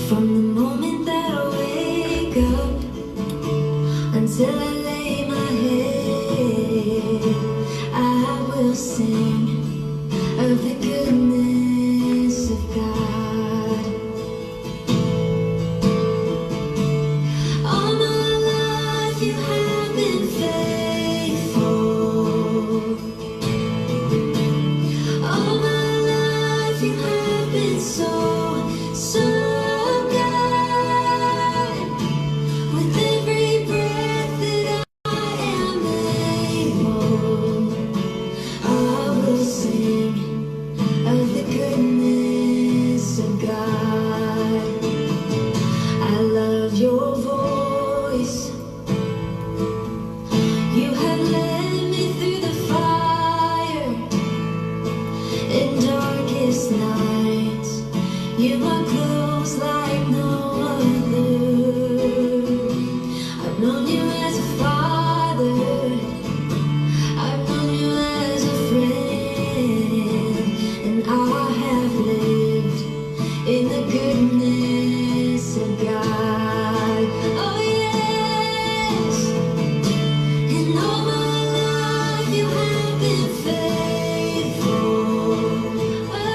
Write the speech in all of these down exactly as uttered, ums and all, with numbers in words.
From the moment that I wake up until I lay my head, I will sing of the goodness of God. All my life you have been faithful. All my life you have been so, so good. With every breath that I am able, I will sing of the goodness of God. I love your voice. You have led me through the fire and darkest nights. You are close like no other. I've known you as a father. I've known you as a friend. And I have lived in the goodness of God. Oh, yes. And all my life you have been faithful. Oh,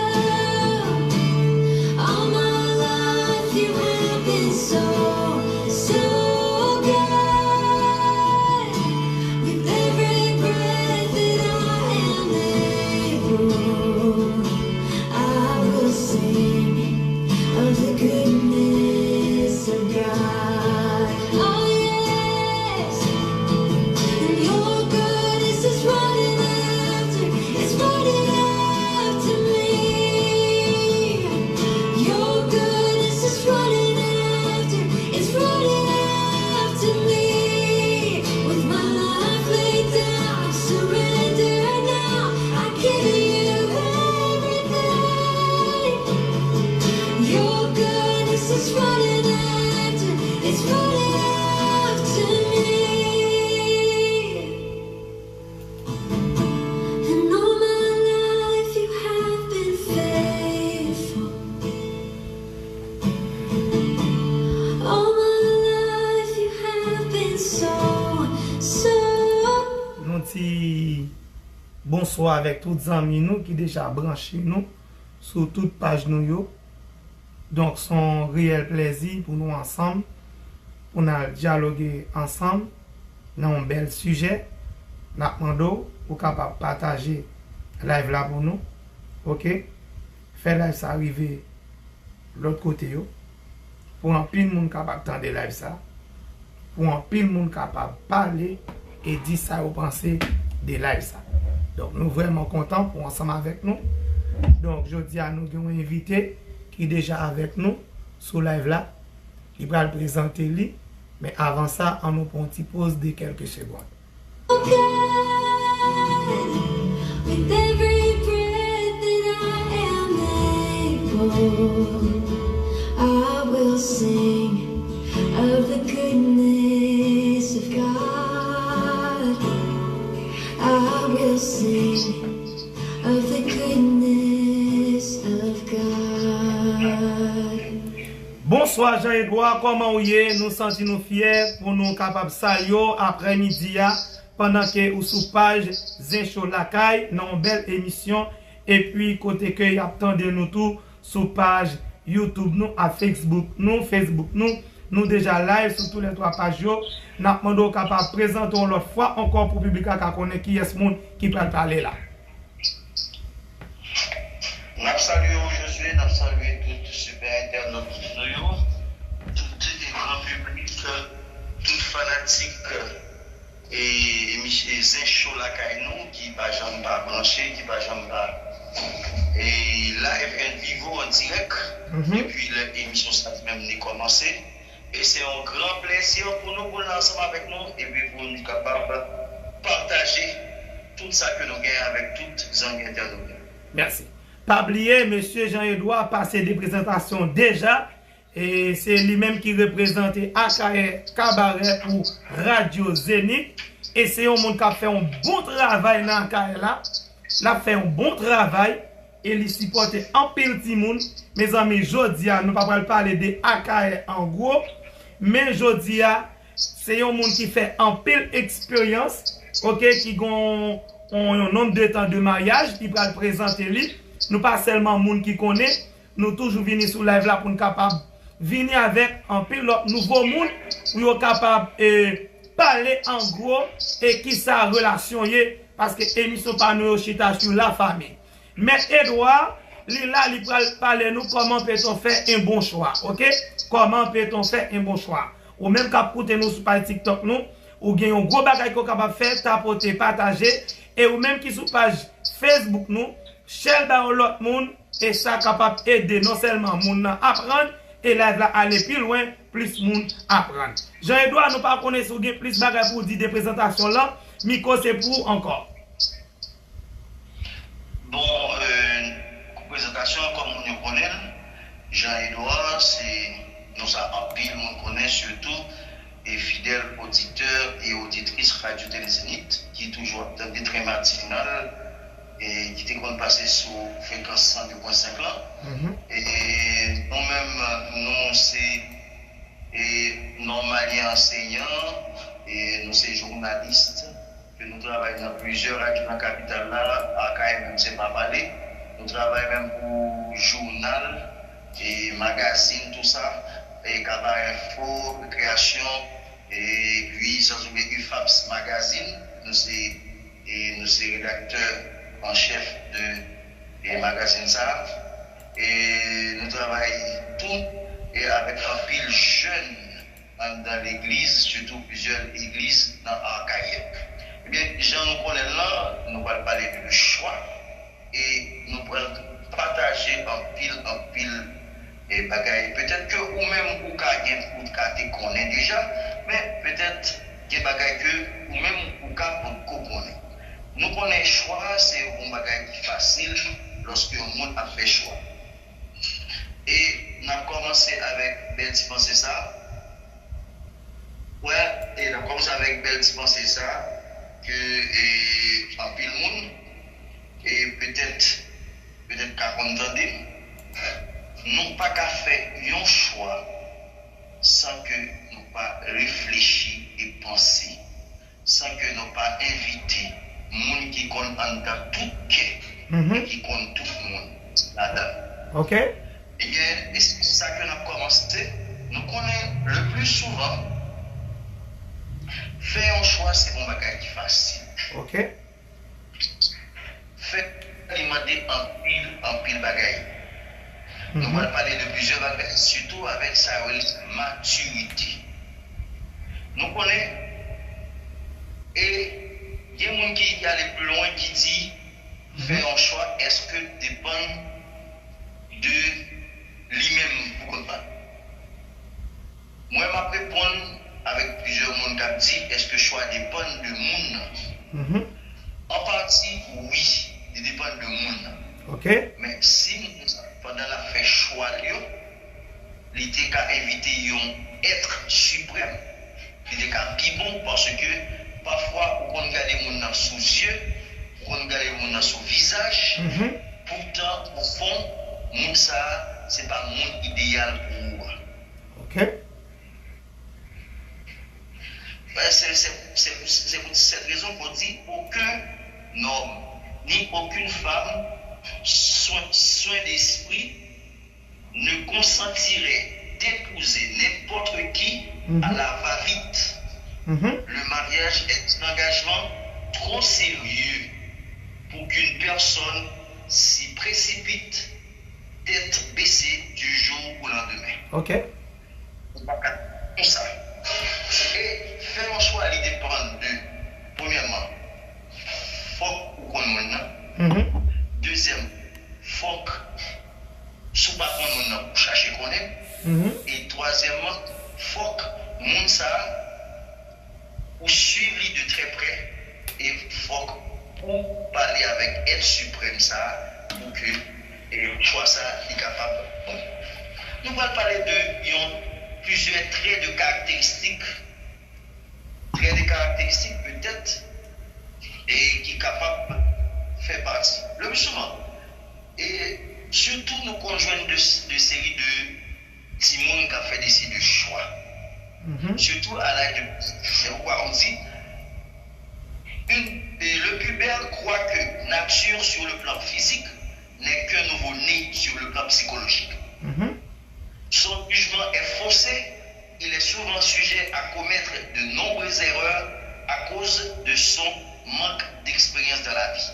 all my life you have been so, so good. With every breath that I am able, I will sing of the goodness of God. Oh, yes. And your goodness is running after, it's running after me. Your goodness is running after, it's running after me. With my life laid down, I surrender now. I give you everything. Your goodness is running after, it's running after me. And all my life you have been faithful. All my life you have been so, so. Nou di bonswa avèk tout zanmi nou ki deja branche nou sou tout paj nou yo. Donk, se yon reyèl plèzi pou nou ansanm, pou n al dyaloge ansanm nan yon bèl sijè. N ap mande w pou w kapab pataje live la pou nou, oke? Fè live sa rive lòt kote yo, pou anpil moun kapab tande live sa, pou anpil moun kapab pale e di sa yo panse de live sa. Donk, nou vrèman kontan pou w ansanm avèk nou. Donk, jodi a, nou gen yon envite ki deja avèk nou sou live la. Li pral prezante li, men avan sa, an nou pran yon ti poz de kèlke segonn. With every breath that I am able, I will sing of the goodness of God. I will sing of the goodness of God. Bonswa Jean Edouard, kòman w ye? Nou santi nou fyè pou nou kapab salye w aprèmidi a, pandan ke ou sou paj Zen Show Lakay nan yon bèl emisyon, epi kote ke y ap tande nou tou sou paj YouTube nou, ak Facebook nou, Facebook nou. Nou deja live sou tou lè twa paj yo. N ap mande w kapab prezante w lòt fwa ankò pou piblik la ka konnen kiyès moun ki pral pale la. N ap salye w, Josué, n ap salye tout sipè entènòt nou yo, tout gran piblik, tout fanatik e emisyon Zen Show Lakay nou, ki pa janm pa branche, ki pa janm pa e live en vivo, an dirèk, depi lè emisyon sa li menm li kòmanse. E se yon gran plèzi pou nou, pou nou ansanm avèk nou, epi pou nou kapab pataje tout sa ke nou gen avèk tout zanmi entènòt yo. Mèsi. Pa bliye, mesye Jean Edouard pase de prezantasyon deja. E se li menm ki reprezante Akayè Kabarè pou Radyo Zenith. E se yon moun k ap fè yon bon travay nan Akayè la. L ap fè yon bon travay. e li sipòte anpil timoun. Mezanmi, jodi a, nou pa pral pale de Akayè an gwo, men jodi a, se yon moun ki fè anpil eksperyans, oke, ki gon yon, yon nonb de tan de maryaj, li pral prezante li. Nou pa sèlman moun ki konnen, nou toujou vini sou live la pou n kapab vini avèk anpil lòt nouvo moun pou yo kapab, e, pale an gwo e kisa relasyon ye, paske emisyon pa nou yo chita sou lafanmi. Mèt Edouard, li la, li pral pale nou comment peut-on faire un bon choix, oke? Comment peut-on faire un bon choix? Ou menm k ap koute nou sou paj TikTok nou, ou gen yon gwo bagay ke w kapab fè, tapote, pataje, e ou menm ki sou paj Facebook nou, share l ba yon lòt moun, e sa kapab ede non sèlman moun nan aprann, e live la ale pi lwen, plis moun aprann. Jean Edouard, nou pa konnen si w gen plis bagay pou w di de prezantasyon lan, mikwo se pou ou ankò. Bon, euh, prezantasyon an, kòm moun yo konnen l, Jean Edouard, se non sa anpil moun konnen, sitou e fidèl oditè e oditris Radyo Tele Zenith, ki toujou ap tande Tren Matinal, e ki te konn pase sou frekans san de pwen senk lan. E nou menm, nou se, e nòmalyen ansenyan, e nou se jounalis, ke nou travay nan plizyè radyo nan kapital la, Akayè menm se pa pale. Nou travay menm pou jounal, e magazin, tou sa, e Kabarè Enfo, Rekreyasyon, epi, san oubliye UFAPS Magazine. Nou se, e nou se redaktè an chèf de, e magazin sa. E nou travay tou, e avèk anpil jèn anndan legliz, sitou plizyè legliz nan Akayè. Ebyen, jan nou konnen l lan, nou pral pale de chwa e nou pral pataje anpil, anpil, e bagay. Petèt ke ou menm ou ka gen, ou ka te konnen deja, men petèt gen bagay ke ou menm ou ka potko konnen. Nou konnen chwa se yon bagay ki fasil lòske yon moun ap fè chwa. E n ap kòmanse avèk bèl ti panse sa. Wè, e n ap kòmanse avèk bèl ti panse sa ke, e, anpil moun, e petèt, petèt ka konn tande m. Nou pa ka fè yon chwa san ke nou pa reflechi e panse, san ke nou pa envite moun ki konn anndan tout kè, e ki konn tout moun ladan l. Oke. Ebyen, e se konsa ke n ap kòmanse. Nou konnen, le pli souvan, fè yon chwa se pa yon bagay ki fasil. Oke. Fè li mande anpil, anpil bagay. Nou pral pale de plizyè bagay, sitou avèk sa yo rele matirite. Nou konnen, e gen moun ki, ki ale pi lwen, ki di, fè yon chwa, èske depann de li menm pou kont pa l? Mwen, m ap reponn avèk plizyè moun k ap di, èske chwa depann de moun nan? An pati, wi, li depann de moun nan. Oke. Men si moun sa, pandan l ap fè chwa l yo, li te ka envite yon èt siprèm, li te ka pi bon, paske pafwa ou konn gade moun nan sou zye, ou konn gade moun nan sou vizaj, poutan, o fon, moun sa a, se pa moun ideyal pou ou a. Oke. Ben, c'est, c'est, c'est, c'est pour cette raison qu'on dit aucun homme, ni aucune femme, soin, soin d'esprit, ne consentirait d'épouser n'importe qui à la va-vite. Le mariage est un engagement trop sérieux pour qu'une personne s'y précipite tête baissée du jour au lendemain. Ok. Ou pa ka konsa. E fè yon chwa, li depann de, premyèman, fòk ou konn moun nan. Dezyèm, fòk, si w pa konn moun nan, ou chache konnen. E twazyèmman, fòk moun sa a, ou swiv li de trè prè e fòk ou pale avèk èt siprèm sa a pou ke, e, chwa sa a li kapab bon. Nou pral pale de yon plizyè trè de karakteristik, trè de karakteristik petèt, e ki kapab fè pati. Le pli souvan, E sitou nou konn jwenn de, de seri de timoun k ap fè de seri de chwa. Sitou a laj de, se poukwa on di, une, et le pubère croit que nature sur le plan physique n'est qu'un nouveau-né sur le plan psychologique. Son jugement est faussé, il est souvent sujet à commettre de nombreuses erreurs à cause de son manque d'expérience dans la vie.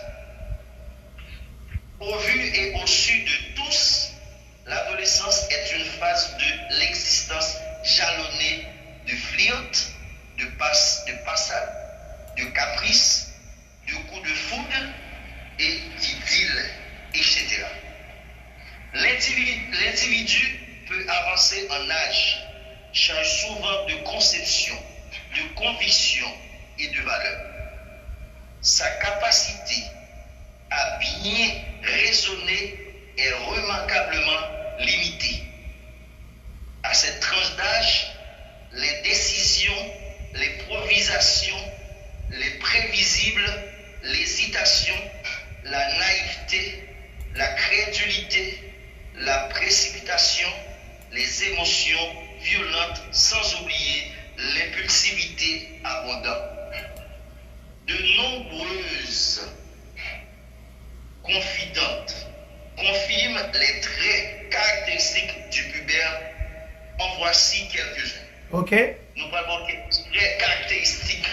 Au vu et au su de tous, l'adolescence est une phase de l'existence jalonnée de flirts, de, pas, de passades, de caprices, de coups de foudre et d'idylles, et cetera. L'individu peut avancer en âge, change souvent de conception, de conviction et de valeur. Sa kapasite à bien raisonner est remarquablement limitée. À cette tranche d'âge, les décisions, l'improvisation, l'imprévisible, l'hésitation, la naïveté, la crédulité, la précipitation, les émotions violentes, sans oublier l'impulsivité abondante. De nombreuses confidentes confirment les traits caractéristiques du pubère. En voici quelques-uns. Ok. Nou pral ba w kèk trè karakteristik.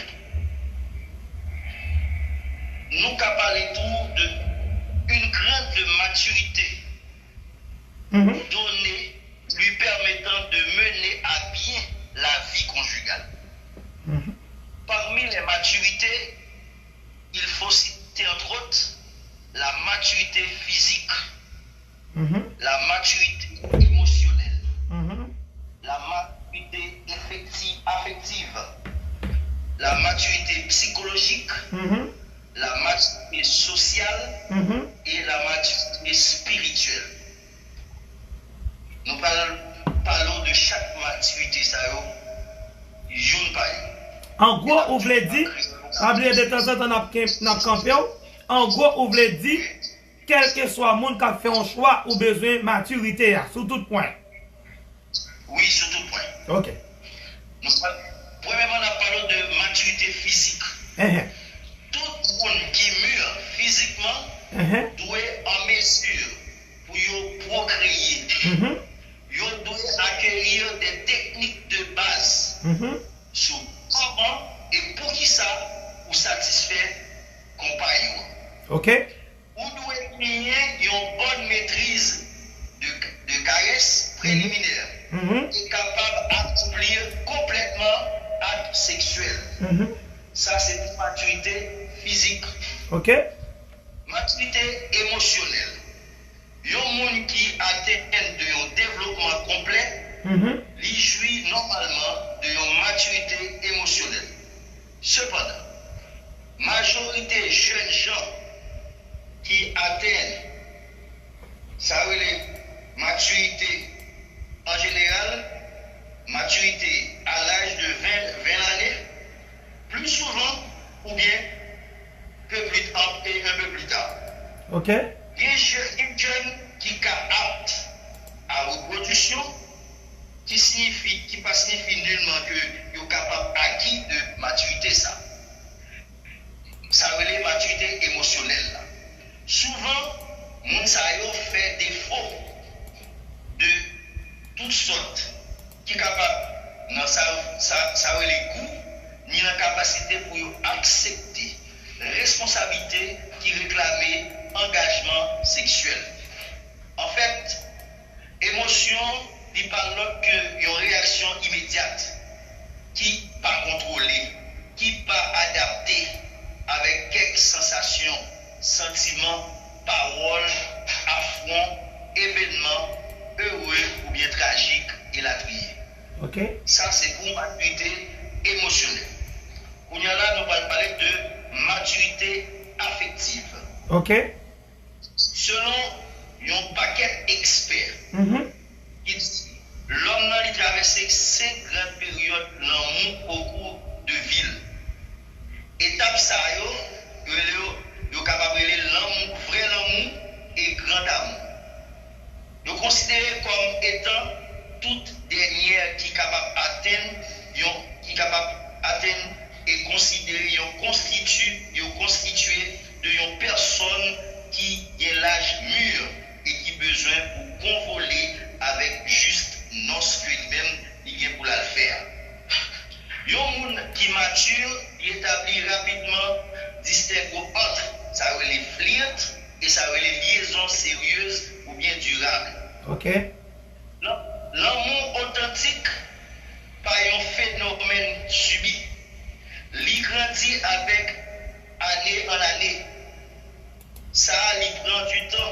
Nou ka pale tou de une grande maturité donnée lui permettant de mener à bien la vie conjugale. Parmi les maturités, il faut citer entre autres la maturité physique, la maturité émotionnelle, la maturité affective, la maturité psychologique, la maturité sociale et la maturité spirituelle. Nou pral pale w de chak matirite sa yo, youn pa youn. An gwo, ou vle di, pa bliye detanzantan n ap kanpe w, an gwo, ou vle di, kèlkeswa moun k ap fè yon chwa, ou bezwen matirite a, sou tout pwen. Wi, sou tout pwen. Ok. Nou pral, premyèman, n ap pale w de matirite fizik. Tout moun ki mir fizikman dwe an mezi pou yo pwokreye. Yo dwe akerir de teknik de baz sou kòman e poukisa ou satisfè konpay ou an. Ok. Ou dwe genyen yon bòn metriz de, de karès preliminè e kapab akonpli konplètman ak seksyèl. Sa se pou matirite fizik. Ok. Matirite emosyonèl. Yon moun ki atenn de yon devlopman konplè, li jwi nòmalman de yon matirite emosyonèl. Sepandan, majorite jèn jan ki atenn sa rele matirite an jeneral, matirite a laj de ven, ven lane, pli souvan oubyen ke pli, e un peu plus tard. Ok. Gen jèn ki ka apt a repwodisyon, ki siyifi, ki pa siyifi nilman ke yo kapab aki de matirite sa. Sa rele matirite emosyonèl la. Souvan, moun sa yo fè defo de tout sòt ki kapab nan sa, sa, sa rele gou, ni nan kapasite pou yo aksepte responsablite ki reklame angajman seksyèl. Anfèt, emosyon, li pa lòt ke yon reyaksyon imedyat ki pa kontwole, ki pa adapte avèk kèk sansasyon, santiman, pawòl, afwon, evènman, ere oubyen trajik, elatriye. Ok. Sa se pou matirite emosyonèl. Kounye a la, nou pral pale de matirite afektiv. Ok. Selon yon pakèt ekspè, ki di lòm nan li travèse senk gran peryòd lanmou okou de vi l. Etap sa yo, yo rele yo, yo kapab rele lanmou, vrè lanmou e gran damou. Yo konsidere kòm etan tout dènyè ki kapab atenn yon ki kapab atenn e konsidere yon konstiti yo konstitye de yon pèsòn ki gen laj mi e ki bezwen pou konvole avèk jis nòs ke li menm li gen pou l al fè a. Yon moun ki mati, li etabli rapidman distèngo ant sa yo rele flirt e sa yo rele lyezon seryez oubyen dirab. Ok. Lan- Lanmou otantik pa yon fenomèn sibi. Li grandi avèk ane an ane. Sa a li pran du tan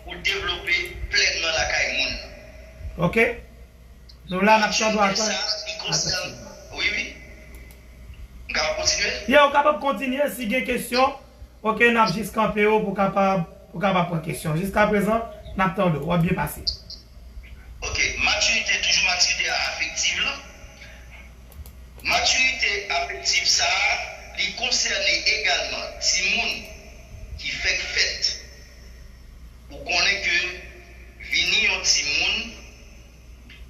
pou devlope plènman lakay moun. Ok. Nou la, n ap tande w attan. Sa, li konsène. Wi, wi. M kapab kontinye? Yeah, ou kapab kontinye si gen kesyon. Ok, n ap jis kanpe w pou kapab, pou kapab pran kesyon. Jiskaprezan, n ap tande w. W ap byen pase. Ok, matirite, toujou matirite afektiv lan. Matirite afektiv sa a, li konsène egalman timoun ki fèk fèt. Ou konnen ke vini yon timoun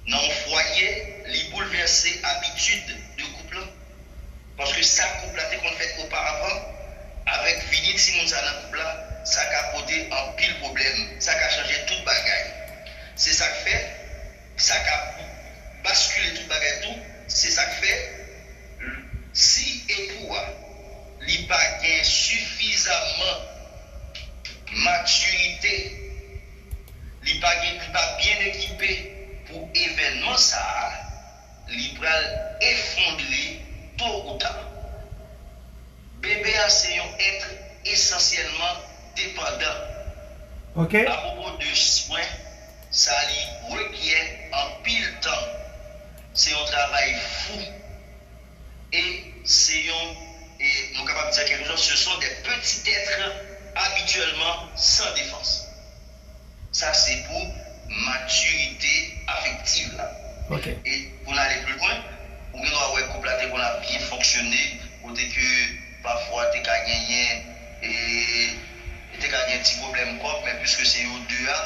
nan yon fwaye, li boulvèse abitid de koup lan. Paske sa koup la te konn fèt oparavan, avèk vini timoun sa nan koup la, sa ka pote anpil pwoblèm, sa ka chanje tout bagay. Se sa k fè, sa ka baskile tout bagay tou. Se sa k fè, si epou a, li pa gen sifizamman matirite, li pa gen, li pa byen ekipe pou evènman sa a, li pral efondre to ou ta. Bebe a se yon èt esansyèlman depandan. Ok. Apwopo de swen, sa li rekyè anpil tan. Se yon travay fou. E se yon, e nou kapab di an kèlke sòt, ce sont des petits êtres habituellement sans défense. Sa se pou matirite afektiv la. Ok. E pou n ale pli lwen, ou gen dwa wè koup la te konn ap byen fonksyone, kote ke pafwa te ka genyen, e, te ka gen ti pwoblèm kòb, men piske se yo de a,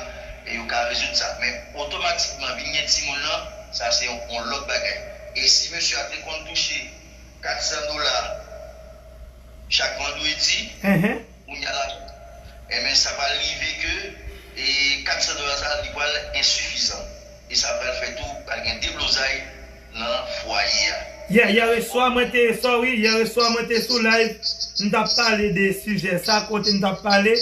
e yo ka rezoud sa. Men otomatikman, vin gen timoun nan, sa se yon, yon lòt bagay. E si mesye a te konn touche kat san dola chak vandredi, mhm, kounye a la, enben, sa pral rive ke, e, kat san dola sa, li pral ensifizan. E sa pral fè tou, pral gen deblozay nan fwaye a. Yè, yèreswa, mwen te, sorry, yèreswa, mwen te sou live, m t ap pale de sijè sa, kote m t ap pale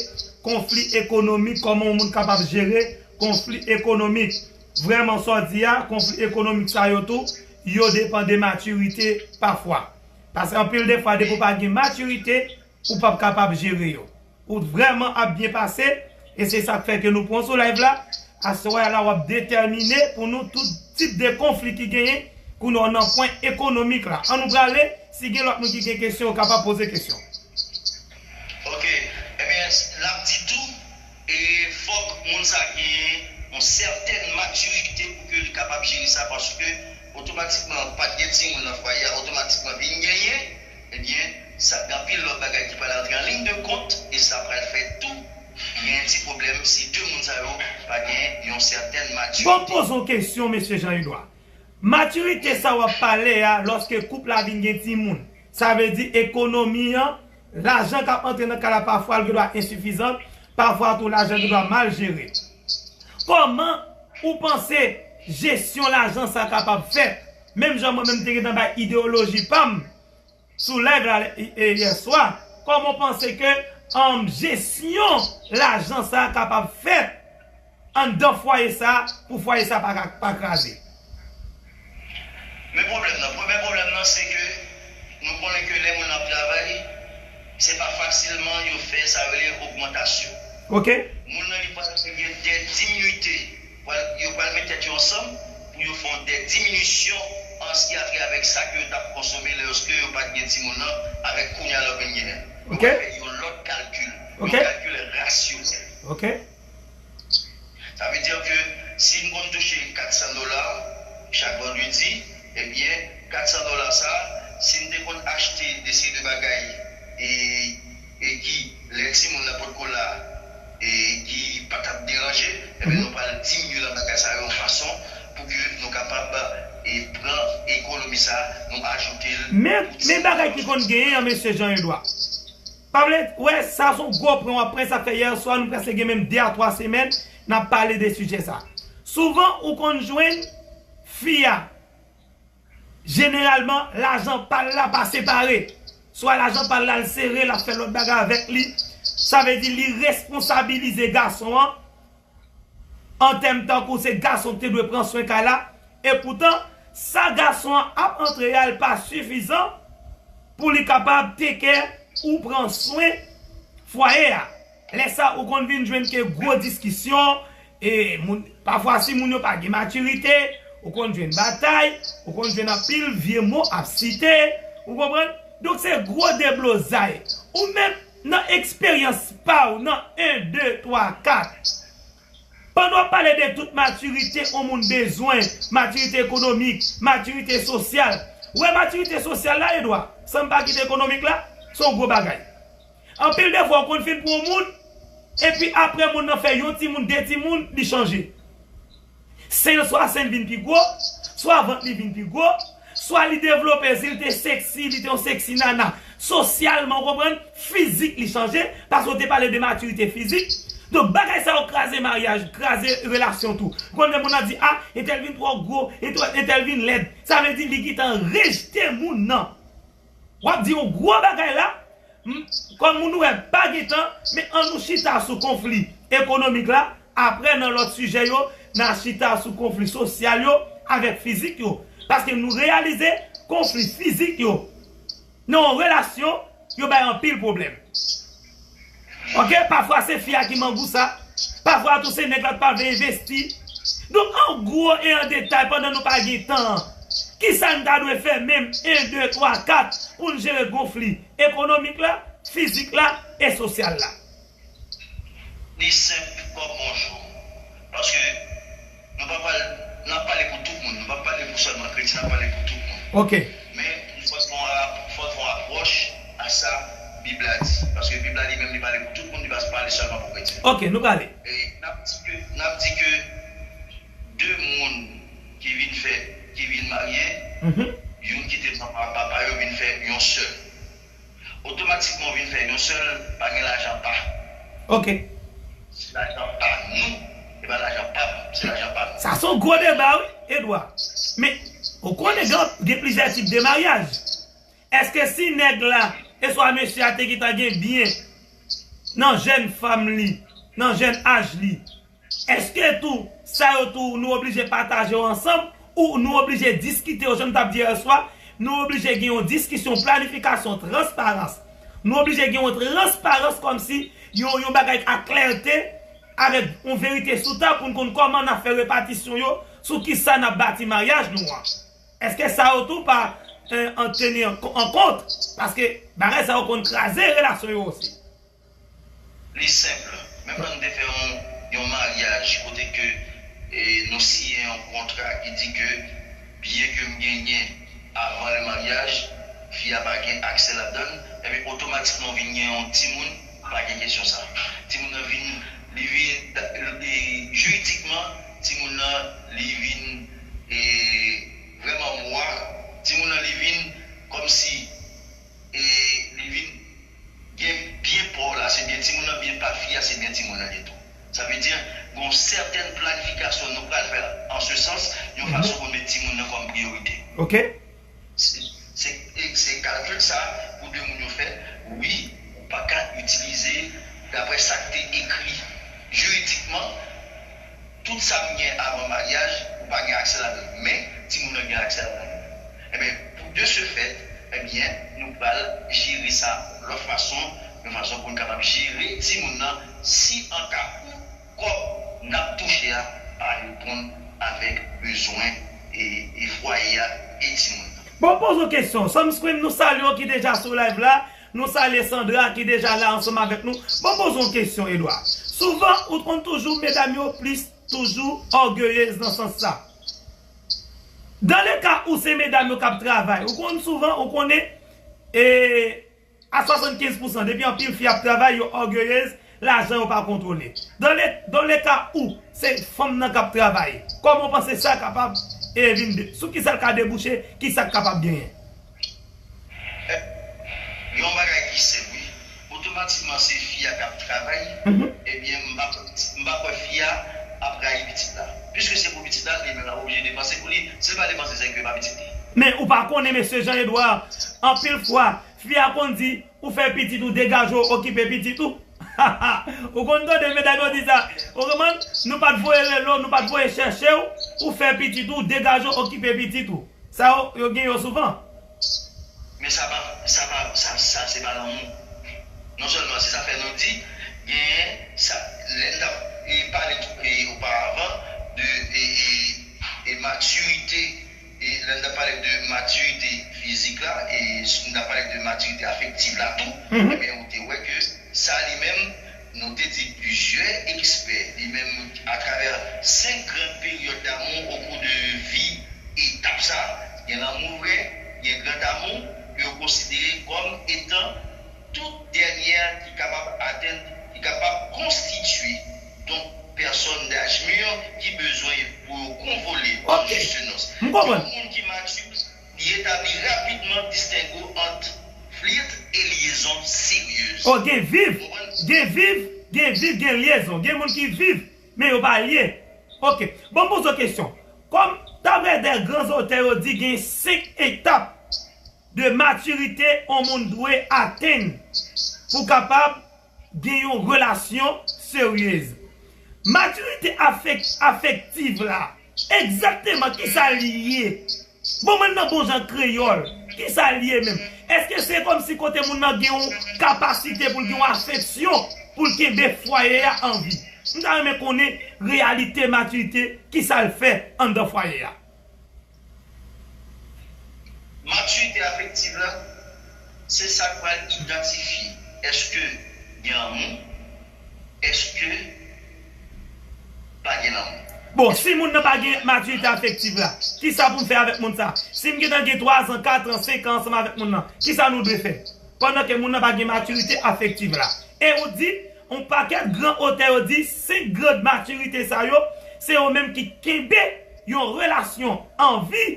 konfli ekonomik, kòman yon moun kapab jere konfli ekonomik. Vrèman, sa w di a, konfli ekonomik sa yo tou, yo depann de matirite pafwa. Paske anpil de fwa, depi w pa gen matirite, ou p ap kapab jere yo. Ou vrèman ap byen pase, e se sa k fè ke nou pran w sou live la. Aswè a la, w ap detèmine pou nou tout tip de konfli ki genyen, kounye a w nan pwen ekonomik la. Ann nou prale, si gen lòt moun ki gen kesyon, yo kapab poze kesyon. Ok. Ebyen, n ap di tou, e fòk moun sa genyen yon sètèn matirite pou ke li kapab jere sa, paske otomatikman, pa t gen timoun nan fwaye a, otomatikman vin genyen, ebyen, sa gen anpil lòt bagay ki pral antre an liy de kont, e sa pral fè tou gen ti pwoblèm si de moun sa yo pa gen yon sètèn matirite. Bon, poze yon kesyon, mesye Jean Edouard. Matirite sa w ap pale a, lòske koup la vin gen timoun, sa vle di ekonomi an, lajan k ap antre nan kay la pafwa l gendwa ensifizan, pafwa tou lajan gendwa mal jere. Kòman ou panse jesyon lajan sa kapab fèt? Menm jan mwen menm te gentan bay ideyoloji pa m sou live la, e, e, yè swa, kòman w panse ke, um, jesyon lajan sa a kapab fèt anndan fwaye sa a pou fwaye sa a pa, pa kraze? Men pwoblèm nan, premye pwoblèm nan, se ke nou konnen ke lè moun ap travay, se pa fasilman yo fè sa yo rele ogmantasyon. Ok. Moun nan li pral gen dè diminite. Pral, yo pral met tèt yo ansanm pou yo fè yon dè diminisyon an s ki a trè avèk sa ke yo t ap konsome lè yo, lòske yo pa t gen timoun nan, avèk kounye a lè w vin genyen. Yo Ok. Pral fè yon lòt kalkil, Ok. Yon kalkil rasyonèl. Ok. Sa vle di ke si m konn touche kat san dola chak vandredi, ebyen, kat san dola sa, si m te konn achte de seri de bagay e, e ki, lè timoun nan potko la, e ki pa t ap deranje, ebyen, nou pral diminye nan bagay sa yo yon fason pou ke nou kapab, e, pran ekonomi sa, nou ajoute l. Men, men bagay ki konn genyen an, mesye Jean Edouard. Pa vle wè, sa se yon gwo pwen w ap pran, sa fè yè swa, nou prèske gen menm de a twa semèn, n ap pale de sijè sa. Souvan, ou konn jwenn fi a, jeneralman, lajan pa l la pa separe. Swa lajan pa l la, l sere, l ap fè lòt bagay avèk li. Sa vle di, li responsabilize gason an, an tèm tankou se gason ki te dwe pran swen kay la. Epoutan, sa gason an ap antre a, l pa sifizan pou li kapab take care ou pran swen fwaye a. Lè sa, ou konn vin jwenn ke gwo diskisyon, e moun, pafwa si moun yo pa gen matirite, ou konn jwenn batay, ou konn jwenn anpil vye mo ap site, ou konprann? Donk se gwo deblozay. Ou menm nan eksperyans pa w, nan en, de, twa, kat, pandan w ap pale de tout matirite yon moun bezwen, matirite ekonomik, matirite sosyal, ou wè matirite sosyal la, Edouard, san m pa kite ekonomik la, se yon gwo bagay. Anpil de fwa, ou konn fin pran yon moun, epi apre moun nan fè yon timoun, de timoun, li chanje. Sen l, swa sen l vin pi gwo, swa vant li vin pi gwo, swa li devlope, si l te seksi, li te yon seksi nana. Sosyalman, ou konprann, fizik li chanje, paske w te pale de matirite fizik. Donk, bagay sa yo kraze maryaj, kraze relasyon tou. Ou konn lè moun nan di, a, entèl vin twò gwo, entèl, entèl vin lèd. Sa vle di, li gentan rejte moun nan. W ap di yon gwo bagay la, m, kòm moun ou wè pa gen tan, men an nou chita sou konfli ekonomik la, apre nan lòt sijè yo, n a chita sou konfli sosyal yo avèk fizik yo. Paske nou reyalize konfli fizik yo nan yon relasyon, yo bay anpil pwoblèm. Oke, pafwa se fi a ki mangousa, pafwa tou se nèg la ki pa vle envesti. Donk, an gwo e an detay, pandan nou pa gen tan an, kisa n ta dwe fè menm, en, de, twa, kat, pou n jere konfli ekonomik la, fizik la e sosyal la? Li senp kòm bonjou. Paske nou pa pral, n ap pale pou tout moun. Nou p ap pale pou sèlman kretyen, n ap pale pou tout moun. Oke. Men, fòk fè yon rap-, fòk fè yon apwòch a sa Bib la di. Paske Bib la li menm, li pale pou tout moun, li pa pale sèlman pou kretyen. Oke, nou prale. E n ap di ke, n ap di ke de moun ki vin fè, ki vin marye, youn kite manman ak papa yo vin fè yon sèl. Otomatikman, w vin fè yon sèl, pa gen lajan pa. Oke. Se lajan pa nou, e pa lajan pa m, se lajan pa nou. Sa se yon gwo deba, wi, Edouard. Men, ou konnen gen, gen plizyè tip de maryaj. Èske si nèg la, e swa mesye a te gentan gen byen nan jèn fanm li, nan jèn aj li, èske tou, sa yo tou, nou oblije pataje yo ansanm, ou nou oblije diskite yo, jan m t ap di yè swa, nou oblije gen yon diskisyon, planifikasyon, transparans. Nou oblije gen yon transparans kòmsi yon, yon bagay ak klète, avèk yon verite sou tab pou n konn kòman n ap fè repatisyon yo, sou kisa n ap bati maryaj nou an. Èske sa yo tou pa, eh, an teni an, an kont? Paske bagay sa yo konn kraze relasyon yo osi. Li senp. Menm lè nou te fè yon, yon maryaj kote ke, e, nou siyen yon kontra ki di ke byen ke m genyen avan le maryaj, fi a pa gen aksè ladan l, ebyen otomatikman w vin gen yon timoun, pa gen kesyon sa. Timoun nan vin, li vin, li, jiridikman, timoun nan, li vin, e, vrèman mwa, timoun nan, li vin kòmsi, e, li vin gen byen pa w la, se byen timoun nan, byen pa fi a, se byen timoun nan li ye tou. Sa vle di, gon sètèn planifikasyon nou pral fè an se sans, yon fason pou met timoun nan kòm priyorite. Oke. Se, se, se kalkil sa pou de moun yo fè. Wi, ou pa ka itilize, daprè sa k te ekri jiridikman, tout sa m gen avan maryaj, ou pa gen aksè ladan l. Men, timoun nan gen aksè ladan l. Ebyen, pou de ce fait, ebyen, nou pral jere sa yon lòt fason, yon fason pou n kapab jere timoun nan, si an ka ou kòb n ap touche a pa reponn avèk bezwen e, e fwaye a e timoun nan. Bon, poze yon kesyon. Sunscreen, nou salye w ki deja sou live la. Nou salye Sandra ki deja la ansanm avèk nou. Bon, poze yon kesyon, Edouard. Souvan, ou konn toujou, medam yo plis toujou ògeyez nan sans sa. Dan le ka ou se medam yo k ap travay, ou konn souvan, ou konnen, e, a swasannkenz pousan, depi anpil fi ap travay, yo ògeyez, lajan yo pa kontwole. Dans le, dans le cas où se fanm nan k ap travay, kòman w panse sa kapab e vin de, sou ki sa l ka debouche, ki sa k kapab genyen? Yon bagay ki senp wi. Otomatikman se fi a k ap travay, ebyen m pa kwè, m pa kwè fi a ap rayi pitit la. Piske se pou pitit la, li menm l ap oblije depanse pou li. Si l pa depanse, se ke pa pitit li. Men ou pa konnen, mesye Jean Edouard, anpil fwa, fi a konn di, ou fè pitit ou, degaje w, okipe pitit ou. Ou konn tande medam yo di sa. Ou konprann? Nou pa t voye rele w, nou pa t voye chèche w, ou fè pitit ou, degaje w, okipe pitit ou. Sa yo, yo gen yo souvan. Men sa pa, sa pa, sa, sa se pa lanmou. Non sèlman se sa fè nou di, genyen sa, lè n t ap e, pale e, oparavan de e, e, e matirite, e lè n t ap pale de matirite fizik la, e n t ap pale de matirite afektiv la tou, ebyen ou te wè ke sa li menm, nou te di plizyè ekspè, li menm atravè senk gran peryòd damou okou de vi etap sa, gen lanmou vrè, gen gran damou, ke yo konsidere kòm etan tout dènyè ki kapab atenn, ki kapab konstitye, donk, pèsòn daj mi ki bezwen pou yo konvole an jis nons. Yon moun ki mati, li etabli rapidman distengo ant flirt e lyezon seryez. Oh, gen viv, gen viv, gen viv, gen lyezon. Gen moun ki viv, men yo pa lye. Ok, bon, m poze w kesyon. Kòm, daprè de gran otè, yo di gen senk etap de matirite yon moun dwe atenn pou kapab gen yon relasyon seryez. Matirite afek, afektiv la, egzakteman kisa li ye? Bon, mwen nan bon jan kreyòl, kisa li ye menm? Èske se kòmsi kote moun nan gen yon kapasite pou l gen yon afeksyon, pou l kenbe fwaye a an vi? M ta renmen konnen reyalite matirite, kisa l fè anndan fwaye a. Matirite afektiv la, se sa k pral idantifye èske gen lanmou, èske pa gen lanmou. Bon, si moun nan pa gen matirite afektiv la, kisa pou m fè avèk moun sa? Si m gentan gen twa zan, kat an, senk an ansanm avèk moun nan, kisa nou dwe fè? Pandan ke moun nan pa gen matirite afektiv la. E ou di, yon pakèt gran otè yo di, senk grad matirite sa yo, se yo menm ki kenbe yon relasyon an vi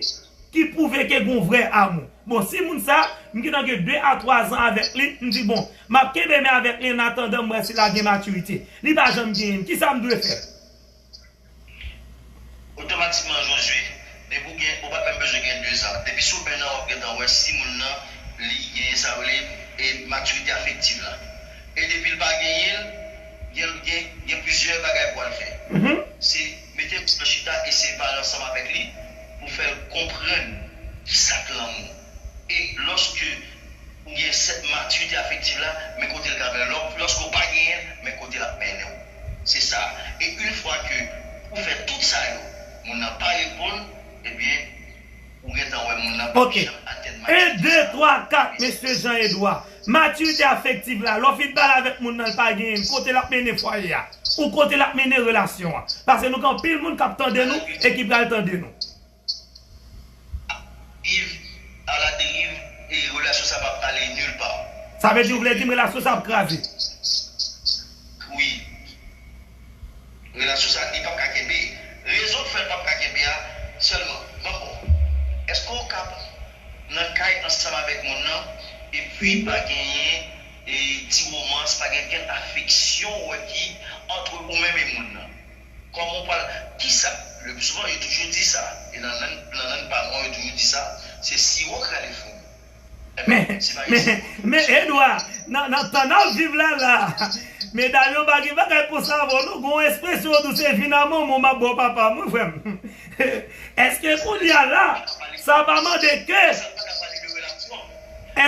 ki pwouve ke gen yon vrè amou. Bon, si moun sa, m gentan gen de a twa zan avèk li, m di, bon, m ap kenbe men avèk li annatandan m wè si l a gen matirite. Li pa janm genyen l, kisa m dwe fè? Otomatikman, Josué, depi w gen, ou pa t menm bezwen gen de zan. Depi sou en an, w ap gentan wè si moun nan, li genyen sa yo rele e matirite afektiv la. E depi l pa genyen l, gen, gen, gen plizyè bagay pou w al fè. Se mete kò w chita, eseye pale ansanm avèk li pou fè l konprann kisa k lanmou. E lòske ou gen sèt matirite afektiv la, men kote l ka mennen w. Lòske w pa genyen l, men kote l ap mennen w. Se sa. E yon fwa ke ou fè tout sa yo, moun nan pa reponn, ebyen, ou gentan wè moun nan p ap janm atenn matirite sa. Ok. En, de, twa, kat, mesye Jean Edouard. Matirite afektiv la, lè w fin pale avèk moun nan, l pa genyen l, kote l ap mennen fwaye a? Ou kote l ap mennen relasyon an? Paske nou gen anpil moun k ap tande nou e ki pral tande nou. Viv aladeriv e relasyon sa p ap ale nil pa. Sa vle di ou vle di m relasyon sa ap kraze? Wi. Relasyon sa, li p ap ka kenbe. Rezon k fè l p ap ka kenbe a, sèlman, m ap bon. Èske w ka nan kay ansanm avèk moun nan, epi pa genyen e ti womans, pa gen kenn afeksyon, ou wè, ki ant ou menm e moun nan? Kòman w pral, kisa, le pli souvan, yo toujou di sa, e nan lang, nan lang pa nou an, yo toujou di sa, se siwo k rale foumi. Men, men, men, men, Edouard, nan, nan tan n ap viv la, la, medam yo pa gen bagay konsa avè w, non, gen yon ekspresyon yo di w se vin a manman w m ap ba w papa m, wi, frè m. Èske kounye a la, sa pa mande ke,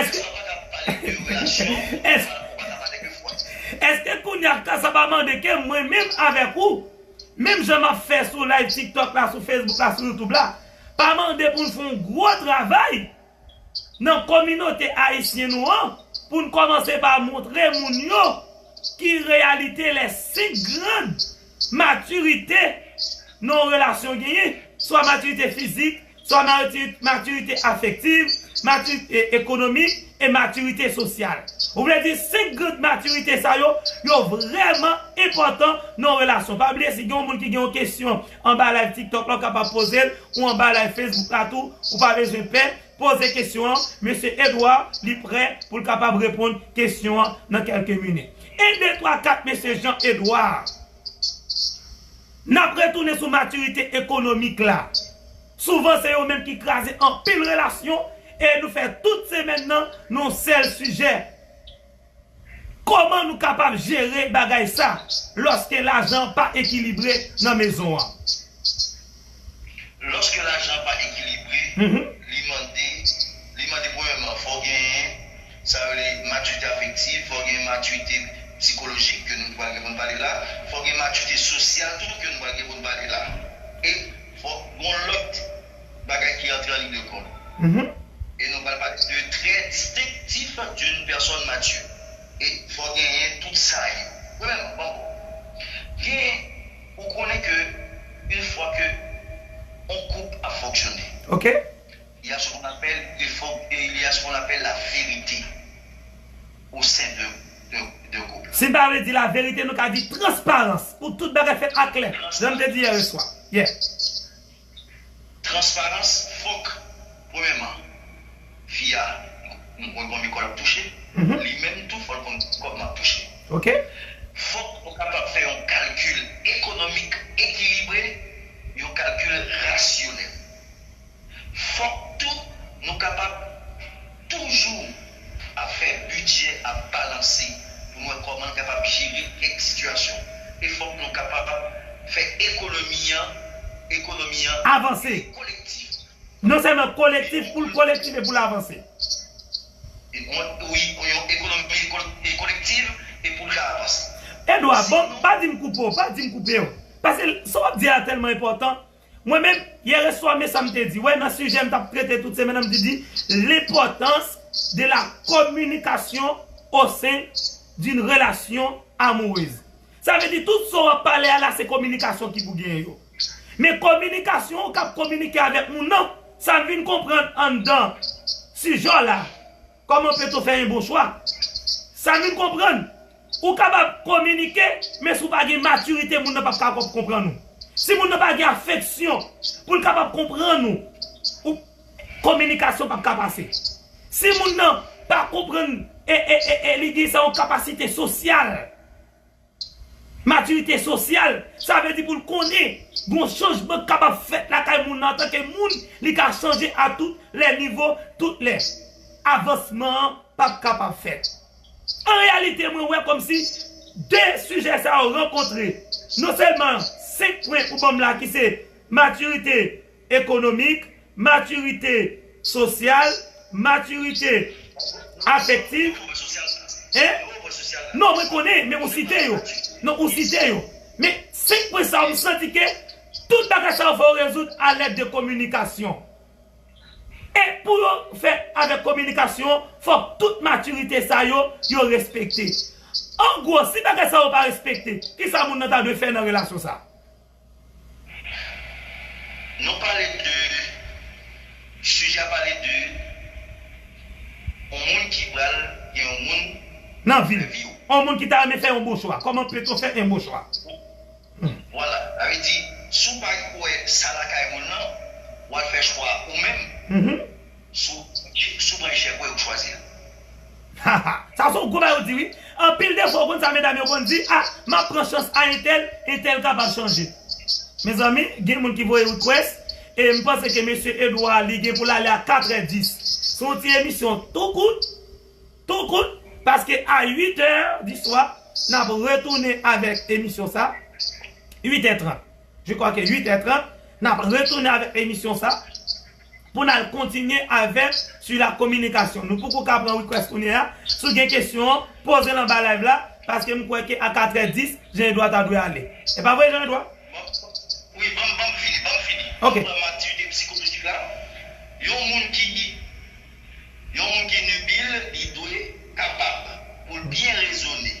èske, èske, èske kounye a sa pa mande ke mwen menm avèk ou, menm jan m ap fè sou live TikTok la, sou Facebook la, sou YouTube la, pa mande pou n fè yon gwo travay nan kominote ayisyen nou an, pou n kòmanse pa montre moun yo ki reyalite lè senk gran matirite nan yon relasyon genyen, swa matirite fizik, Swa matirite afektiv, matirite ekonomik e matirite sosyal. Ou vle di senk gran matirite sa yo, yo vrèman enpòtan nan yon relasyon. Pa bliye, si gen yon moun ki gen yon kesyon anba live TikTok la, w kapab poze l, ou anba live Facebook la tou, ou pa bezwen pè, poze kesyon an. Mesye Edouard, li prè pou l kapab reponn kesyon an nan kèlke minit. En, de, twa, kat, mesye Jean Edouard. N ap retounen sou matirite ekonomik la. Souvan se yo menm ki kraze anpil relasyon e nou fè tout semèn nan nan yon sèl sijè. Kòman nou kapab jere bagay sa lòske lajan pa ekilibre nan mezon an? Lòske lajan pa ekilibre, li mande, li mande premyèman, fò genyen sa yo rele matirite afektiv, fò gen matirite sikolojik ke nou pral gen pou n pale la, fò gen matirite sosyal tou ke nou pral gen pou n pale la. E fò gen yon lòt bagay ki antre an liy de kont. E nou pral pale de trè distenktif d'une personne mature. E fò genyen tout sa yo. Premyèman, bon, gen, ou konnen ke une fois que on couple a fonctionné, Ok. il y a ce qu'on appelle, il faut, il y a ce qu'on appelle la vérité au sein de, de, de couple. Si n pa vle di laverite, nou ka di transparans. Pou tout bagay fèt aklè. Jan m te di yè swa. Yeah. Transparans, fòk, premyèman, fi a, mwen konn konbyen kòb l ap touche, li menm tou, fò l konn kòb m ap touche. Ok. Fòk nou kapab fè yon kalkil ekonomik ekilibre, yon kalkil rasyonèl. Fòk tou nou kapab toujou ap fè bidjè, ap balanse pou n wè kòman n kapab jere kèk sitiyasyon. E fòk nou kapab fè ekonomi an, ekonomi an avanse. Kolektif. Non sèlman kolektif, pou l kolektif e pou l avanse. Wi, yon ekonomi kolektif e pou l ka avanse. Edouard, bon, pa di m koupe w, pa di m koupe w. Paske sa w ap di a tèlman enpòtan. Mwen menm, yè swa, men sa m te di. Wè, nan sijè m t ap trete tout semèn nan, m te di, l'importance de la communication au sein d'une relation amoureuse. Sa vle di, tout sa w ap pale a la, se kominikasyon ki pou genyen yo. Men kominikasyon, ou k ap kominike avèk moun nan, sa m vin konprann anndan sijè w la, Comment peut-on faire un bon choix? Sa m vin konprann. Ou kapab kominike, men si w pa gen matirite, moun nan p ap ka konprann ou. Si moun nan pa gen afeksyon pou l kapab konprann ou, ou kominikasyon p ap ka pase. Si moun nan pa konprann e, e, e, e li gen sa yon kapasite sosyal, matirite sosyal, sa vle di pou l konnen gon chanjman k kapab fèt lakay moun nan antanke moun, li ka chanje a tout lè nivo, tout lè. Avansman an p ap kapab fèt. An reyalite, mwen wè kòmsi de sijè sa yo rankontre. Non sèlman senk pwen ou ban m la ki se matirite ekonomik, matirite sosyal, matirite afektif. Hein? Non, mwen konnen, men ou site yo. Non, ou site yo. Men senk pwen sa yo, m santi ke tout bagay sa yo fò yo rezoud a lèd de kominikasyon. E pou yo fè avèk kominikasyon, fòk tout matirite sa yo, yo respekte. An gwo, si bagay sa yo pa respekte, kisa moun nan ta dwe fè nan relasyon sa? Nou pale de, sijè a pale de yon moun ki pral gen yon moun nan vi l. Yon moun ki ta renmen fè yon bon chwa. Comment peut-on faire un bon choix? Vwala, sa vle di, si w pa kwè sa lakay moun nan, w al fè chwa ou menm. Si w, si w pran echèk ou e ou chwazi l. Sa se yon gwo bagay ou di wi. Anpil de fwa ou konn sa medam yo konn di, ah, m ap pran chans a entèl, entèl kapab chanje. Mezanmi, gen moun ki voye request, e m panse ke mesye Edouard li gen pou l ale a katrè dis. Se yon ti emisyon tou kout, tou kout, paske a uit è di swa, n ap retounen avèk emisyon sa. Uit è trant. Je crois que uit è trant, n ap retounen avèk emisyon sa pou n al kontinye avèk sou la kominikasyon. Nou poko ka pran request kounye a. Si w gen kesyon, poze l anba live la, paske m kwè ke a katrè dis, Jean Edouard ta dwe ale. E pa vre, Jean Edouard? Wi, ban m, ban m fini, ban m fini. Ok. Pou matirite sikolojik la, yon moun ki, yon moun ki nibil, li dwe kapab pou l byen rezone,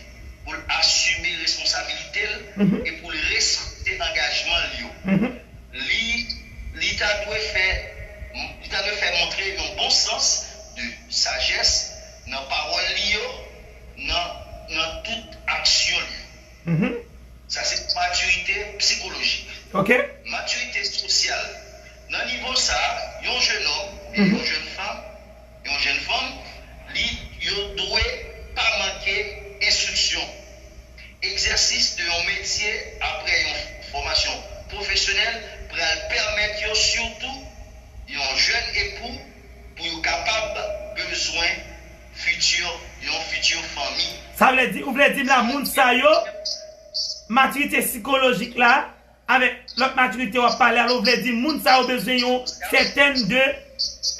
pou l asime responsabilite l e pou l respekte angajman l yo. Li, li ta dwe fè yon jèn fanm, yon jèn fanm, li, yo dwe pa manke enstriksyon. Egzèsis de yon metye apre yon fòmasyon pwofesyonèl pral pèmèt yo, sitou yon jèn epou, pou yo kapab bezwen fiti, yon fiti fanmi. Sa vle di, ou vle di m la, moun sa yo, matirite sikolojik la, avèk lòt matirite w ap pale a la, ou vle di moun sa yo bezwen yon sètèn de,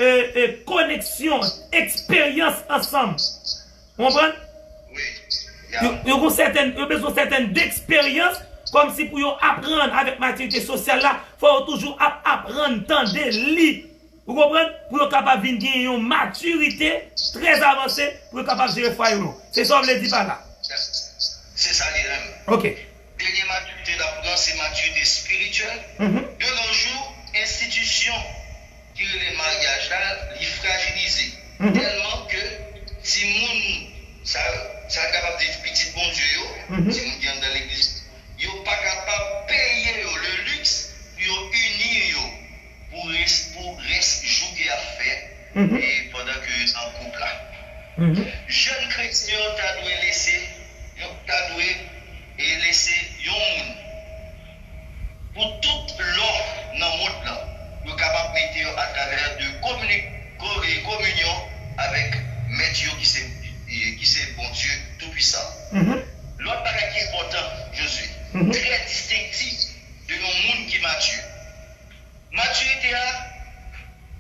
e, e, koneksyon, eksperyans ansanm. Ou konprann? Wi. Yo, yo gon sètèn, yo bezwen sètèn eksperyans, kòmsi pou yo aprann avèk matirite sosyal la, fò yo toujou ap aprann tande li. Ou konprann? Pou yo kapab vin gen yon matirite trè avanse, pou yo kapab jere fwaye yo. Se sa w vle di pa la? Se sa li menm. Ok. Dènye matirite n ap pran, se matirite espirityèl. Mhm. De nos jours, enstitisyon ki rele maryaj la, li frajilize. Mhm. Tèlman ke timoun, sa, sa kapab di pitit Bondye yo, mhm, timoun ki anndan legliz, yo pa kapab peye yo le luxe pou yo ini yo pou rès, pou rès jou ke y ap fè, mhm, e pandan ke yo nan koup la. Mhm. Jèn kretyen yo ta dwe lese, yo ta dwe, e lese yon moun pou tout lò nan mond lan, yo kapab mete yo atravè de komini-, ko-, e kominyon avèk Mèt yo ki se, e ki se Bondye Toupisan. Mhm. Lòt bagay ki enpòtan, Josué, mhm, trè distenktif de yon moun ki mati. Matirite a,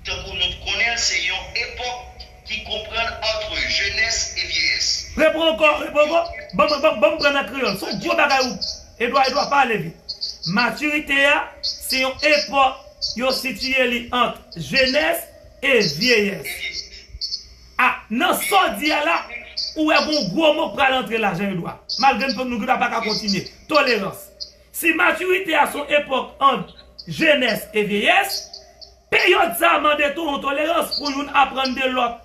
tankou nou konnen l, se yon epòk ki konprann ant jenès e vyeyès. Reprann ankò, reprann ankò. Ban m, ban m, ban m pran nan kreyòl. Se yon gwo bagay ou, Edwa, Edwa, pale vit. Matirite a, se yon epòk yo sitiye li ant jenès e vyeyès. A, nan sa w di a la, ou wè gon gwo mo k pral antre la, Jean Edouard. Malgre nou, nou pa ka kontinye. Tolerans. Si matirite a se yon epòk ant jenès e vyeyès, peryòd sa a mande tou yon tolerans pou youn aprann de lòt.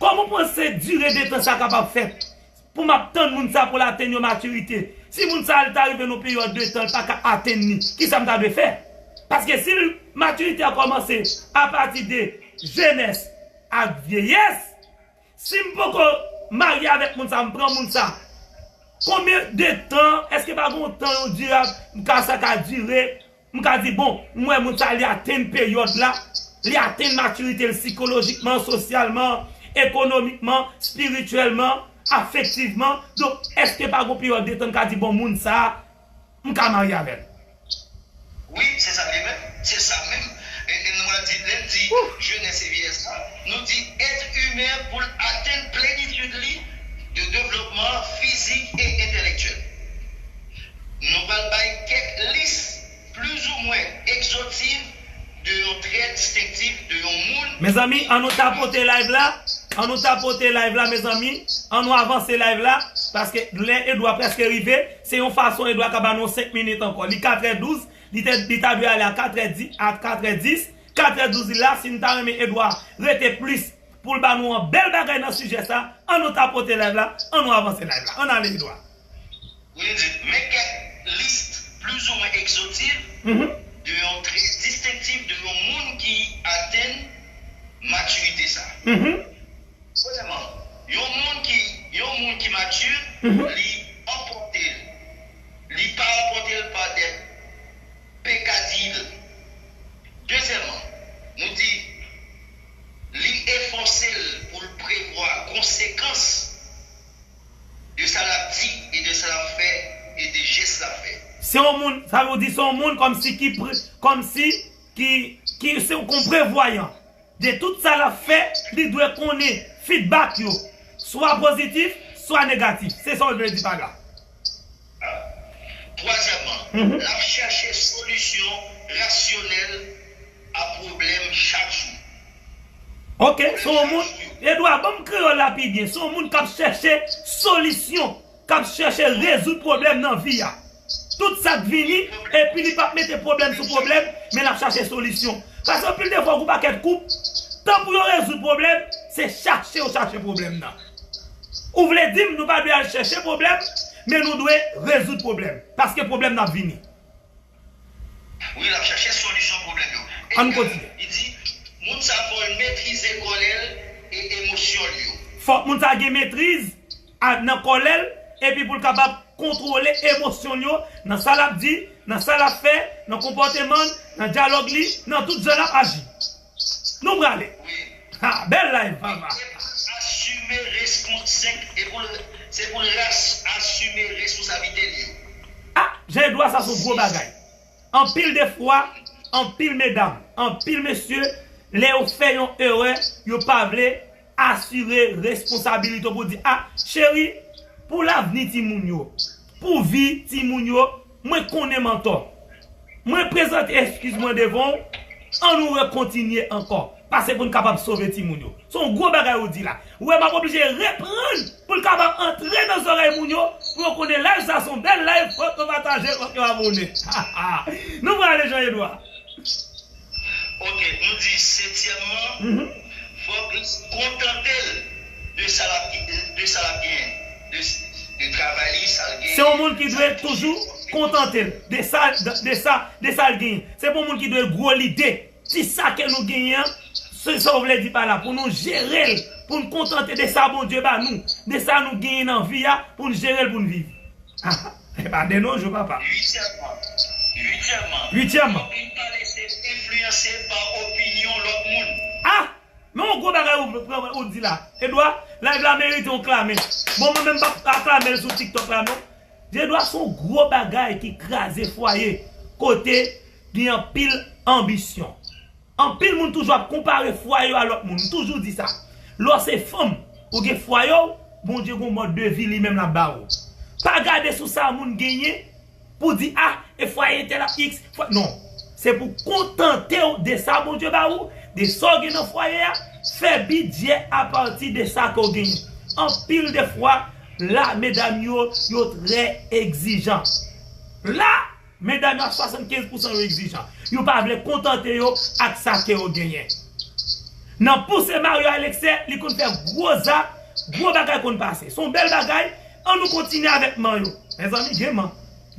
Kòman w panse dire de tan sa kapab fèt? Pou m ap tann moun sa pou l atenn yon matirite. Si moun sa a, li ta rive nan yon peryòd de tan, li pa ka atenn li, kisa m ta dwe fè? Paske si matirite a kòmanse apati de jenès ak vyeyès, si m poko marye avèk moun sa, m pran moun sa, konbyen de tan, èske pa gen yon tan, yon dire, m ka, sa ka dire, m ka di, bon, m wè moun sa, li atenn peryòd la, li atenn matirite l sikolojikman, sosyalman, ekonomikman, espirityèlman, afektivman. Donk, èske pa gen yon peryòd de tan m ka di, bon, moun sa, m ka marye avè l? Wi, se sa li menm. Se sa menm. E, e nou pral di, lè n di jenès e vyeyès la, nou di èt imen pou l atenn plenitid li de devlopman fizik e entèlektyèl. Nou pral bay kèk lis plizoumwen egzotif de yon trè distenktif de yon moun. Mezanmi, ann nou tapote live la. Ann nou tapote live la, mezanmi. Ann nou avanse live la. Paske lè Edwa prèske rive, se yon fason Edwa ka ba nou senk minit ankò. Li katrè douz, li te, li ta dwe ale a katrè dis, a katrè dis. Katrè douz li la, si n ta renmen Edwa rete plis pou l ba nou yon bèl bagay nan sijè sa, ann nou tapote live la, ann nou avanse live la. Ann ale, Edwa. Wi, li di, men kèk lis plizoumwen egzotif, mhm, de yon trè distenktif de yon moun ki atenn matirite sa. Mhm. Premyèman, yon moun ki, yon moun ki mati, mhm, li anpòte l. Li pa anpòte l pa dè pekadil. Dezyèmman, nou di, li efòse l pou l prevwa konsekans de sa l ap di e de sa l ap fè e de jès l ap fè. Se yon moun, sa vle di se yon moun kòmsi ki pre-, kòmsi ki, ki se yon prevwayan. De tout sa l ap fè, li dwe konnen feedback yo, swa pozitif, swa negatif. Se sa w vle di pa la. Twazyèmman, mhm, l ap chèche solisyon rasyonèl a pwoblèm chak jou. Ok, se yon moun, Edwa, ban m kreyòl la pi byen. Se yon moun k ap chèche solisyon, k ap chèche rezoud pwoblèm nan vi a. Tout sa k vini, epi li p ap mete pwoblèm sou pwoblèm, men l ap chache solisyon. Paske anpil de fwa, gon pakèt koup, tan pou yo rezoud pwoblèm, se chache yo chache pwoblèm nan. Ou vle di m, nou pa dwe al chèche pwoblèm, men nou dwe rezoud pwoblèm. Paske pwoblèm nan ap vini. Wi, l ap chache solisyon pwoblèm yo. Ann kontinye. Li di, moun sa fò Fòk moun sa gen metriz a- nan kòlè l, epi pou l kapab kontwole emosyon l yo nan sa l ap di, nan sa l ap fè, nan konpòteman l, nan dyalòg li, nan tout jan l ap aji. Nou prale. Ha, bèl live, papa. E pou l asime respons-, se pou l, se pou l ras-, asime responsablite l yo. Ah, Jean Edouard, sa se yon gwo bagay. Anpil de fwa, anpil medam, anpil mesye, lè yo fè yon erè, yo pa vle asire responsabilite w pou di, ah, cheri, pou lavni timoun yo, pou vi timoun yo, mwen konnen m antò. Mwen prezante eskiz mwen devan w, ann nou rekontinye ankò. Pase pou n kapab sove timoun yo. Se yon gwo bagay ou di la. Ou wè m ap oblije reprann pou l kapab antre nan zòrèy moun yo, pou yo konnen live sa se yon bèl live, fòk yo pataje l, fòk yo abòne. Nou prale Jean Edouard. Ok, nou di setyèmman, fòk li kontante l de sa l ap, de sa l ap genyen, de, de travay li, sa l genyen. Se yon moun ki dwe toujou kontante l de sa, de sa, de sa l genyen. Se pa yon moun ki dwe gwo lide. Ti sa ke nou genyen an, se sa w vle di pa la, pou nou jere l, pou n kontante de sa Bondye ba nou, de sa nou genyen nan vi a, pou n jere l pou n viv. E pa de nos jours, papa. Uityèmman, uityèmman, Uityèmman. Fòk li pa lese enfliyanse pa opinyon lòt moun. Ah! Men yon gwo bagay ou, ou, ou di la. Edouard, live la merite yon klame. Bon, mwen menm pa aklame l sou TikTok la, non. Jean Edouard se yon gwo bagay ki kraze fwaye, kote gen anpil anbisyon. Anpil moun toujou ap konpare fwaye yo a lòt moun. M toujou di sa. Lè w se fanm, ou gen fwaye w, Bondye gen yon mòd de vi li menm l ap ba ou. Pa gade sou sa moun genyen pou di, ah, e fwaye entèl ap iks, fwa-, non. Se pou kontante w de sa Bondye ba ou, de sa w gen nan fwaye a, fè bidjè apati de sa ke w genyen. Anpil de fwa, la, medam yo, yo trè egzijan. La, medam yo a swasannkenz pousan yo egzijan. Yo pa vle kontante yo ak sa ke yo genyen. Nan pouse mari yo a leksè, li konn fè gwo zak, gwo bagay konn pase. Se yon bèl bagay, ann nou kontinye avèk man yo. Mezanmi, gen man.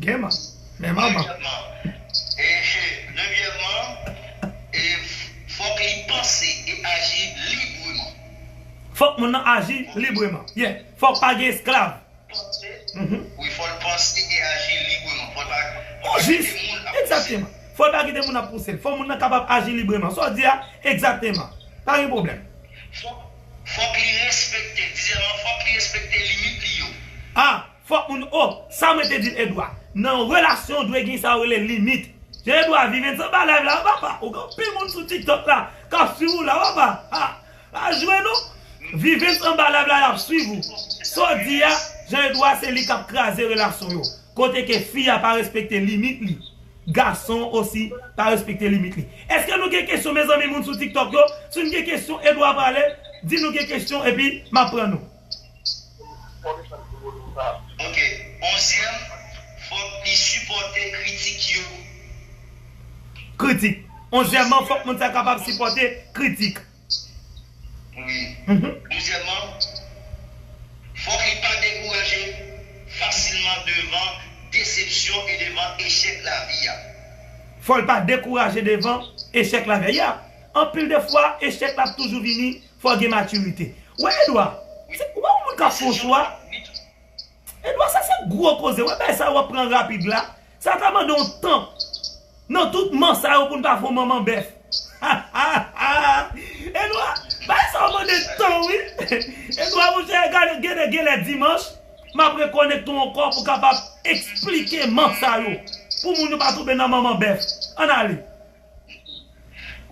Gen man. Men manman. Dezyèmman, e, dezyèmman, e, fòk li panse e aji libreman. Fòk moun nan aji libreman. Yeah. Fòk pa gen esklav. Panse. Mhm. Wi, fò l panse e aji libreman. Fò l pa, fò l pa kite moun ap pouse l. Egzakteman. Fò l pa kite moun ap pouse l. Fò moun nan kapab aji libreman. Sa w di a, egzakteman. Pa gen pwoblèm. Fò, fòk li respekte, dezyèmman, fòk li respekte limit li yo. Ah, fòk moun, oh, sa mwen te di l, Edouard. Nan yon relasyon, dwe gen sa yo rele limit. Jean Edouard, Vivens anba live la, papa. Ou gen anpil moun sou TikTok la, k ap swiv ou la, papa. Ah, pa jwe non. Vivens anba live la, y ap swiv ou. Sa w di a, Jean Edouard se li k ap kraze relasyon yo. Kote ke fi a pa respekte limit li, gason osi pa respekte limit li. Èske nou gen kesyon, mezanmi, moun sou TikTok yo? Si n gen kesyon, Edouard prale, di nou gen kesyon, epi m ap pran nou. Ok, onzyèm, fòk li sipòte kritik yo. Kritik. Onzyèmman, fòk moun sa kapab sipòte kritik. Wi. Mhm. Douzyèmman, fòk li pa dekouraje fasilman devan desepsyon e devan echèk lavi a. Fò l pa dekouraje devan echèk lavi a. Ya, anpil de fwa, echèk la ap toujou vini, fò gen matirite. Wè, Edouard, se, ou pa yon moun k ap fè yon chwa. Edouard, sa se gwo koze. Wè, bagay sa w ap pran rapid la. Sa ta mande yon tan. Nan tout man sa yo pou n pa fè yon manman bèf. Edouard, bagay sa yo mande tan, wi. Edouard, monchè, gade, gade, genlè dimanch, m ap rekonekte w ankò pou kapab eksplike man sa yo. Pou moun yo pa tonbe nan manman bèf. Ann ale.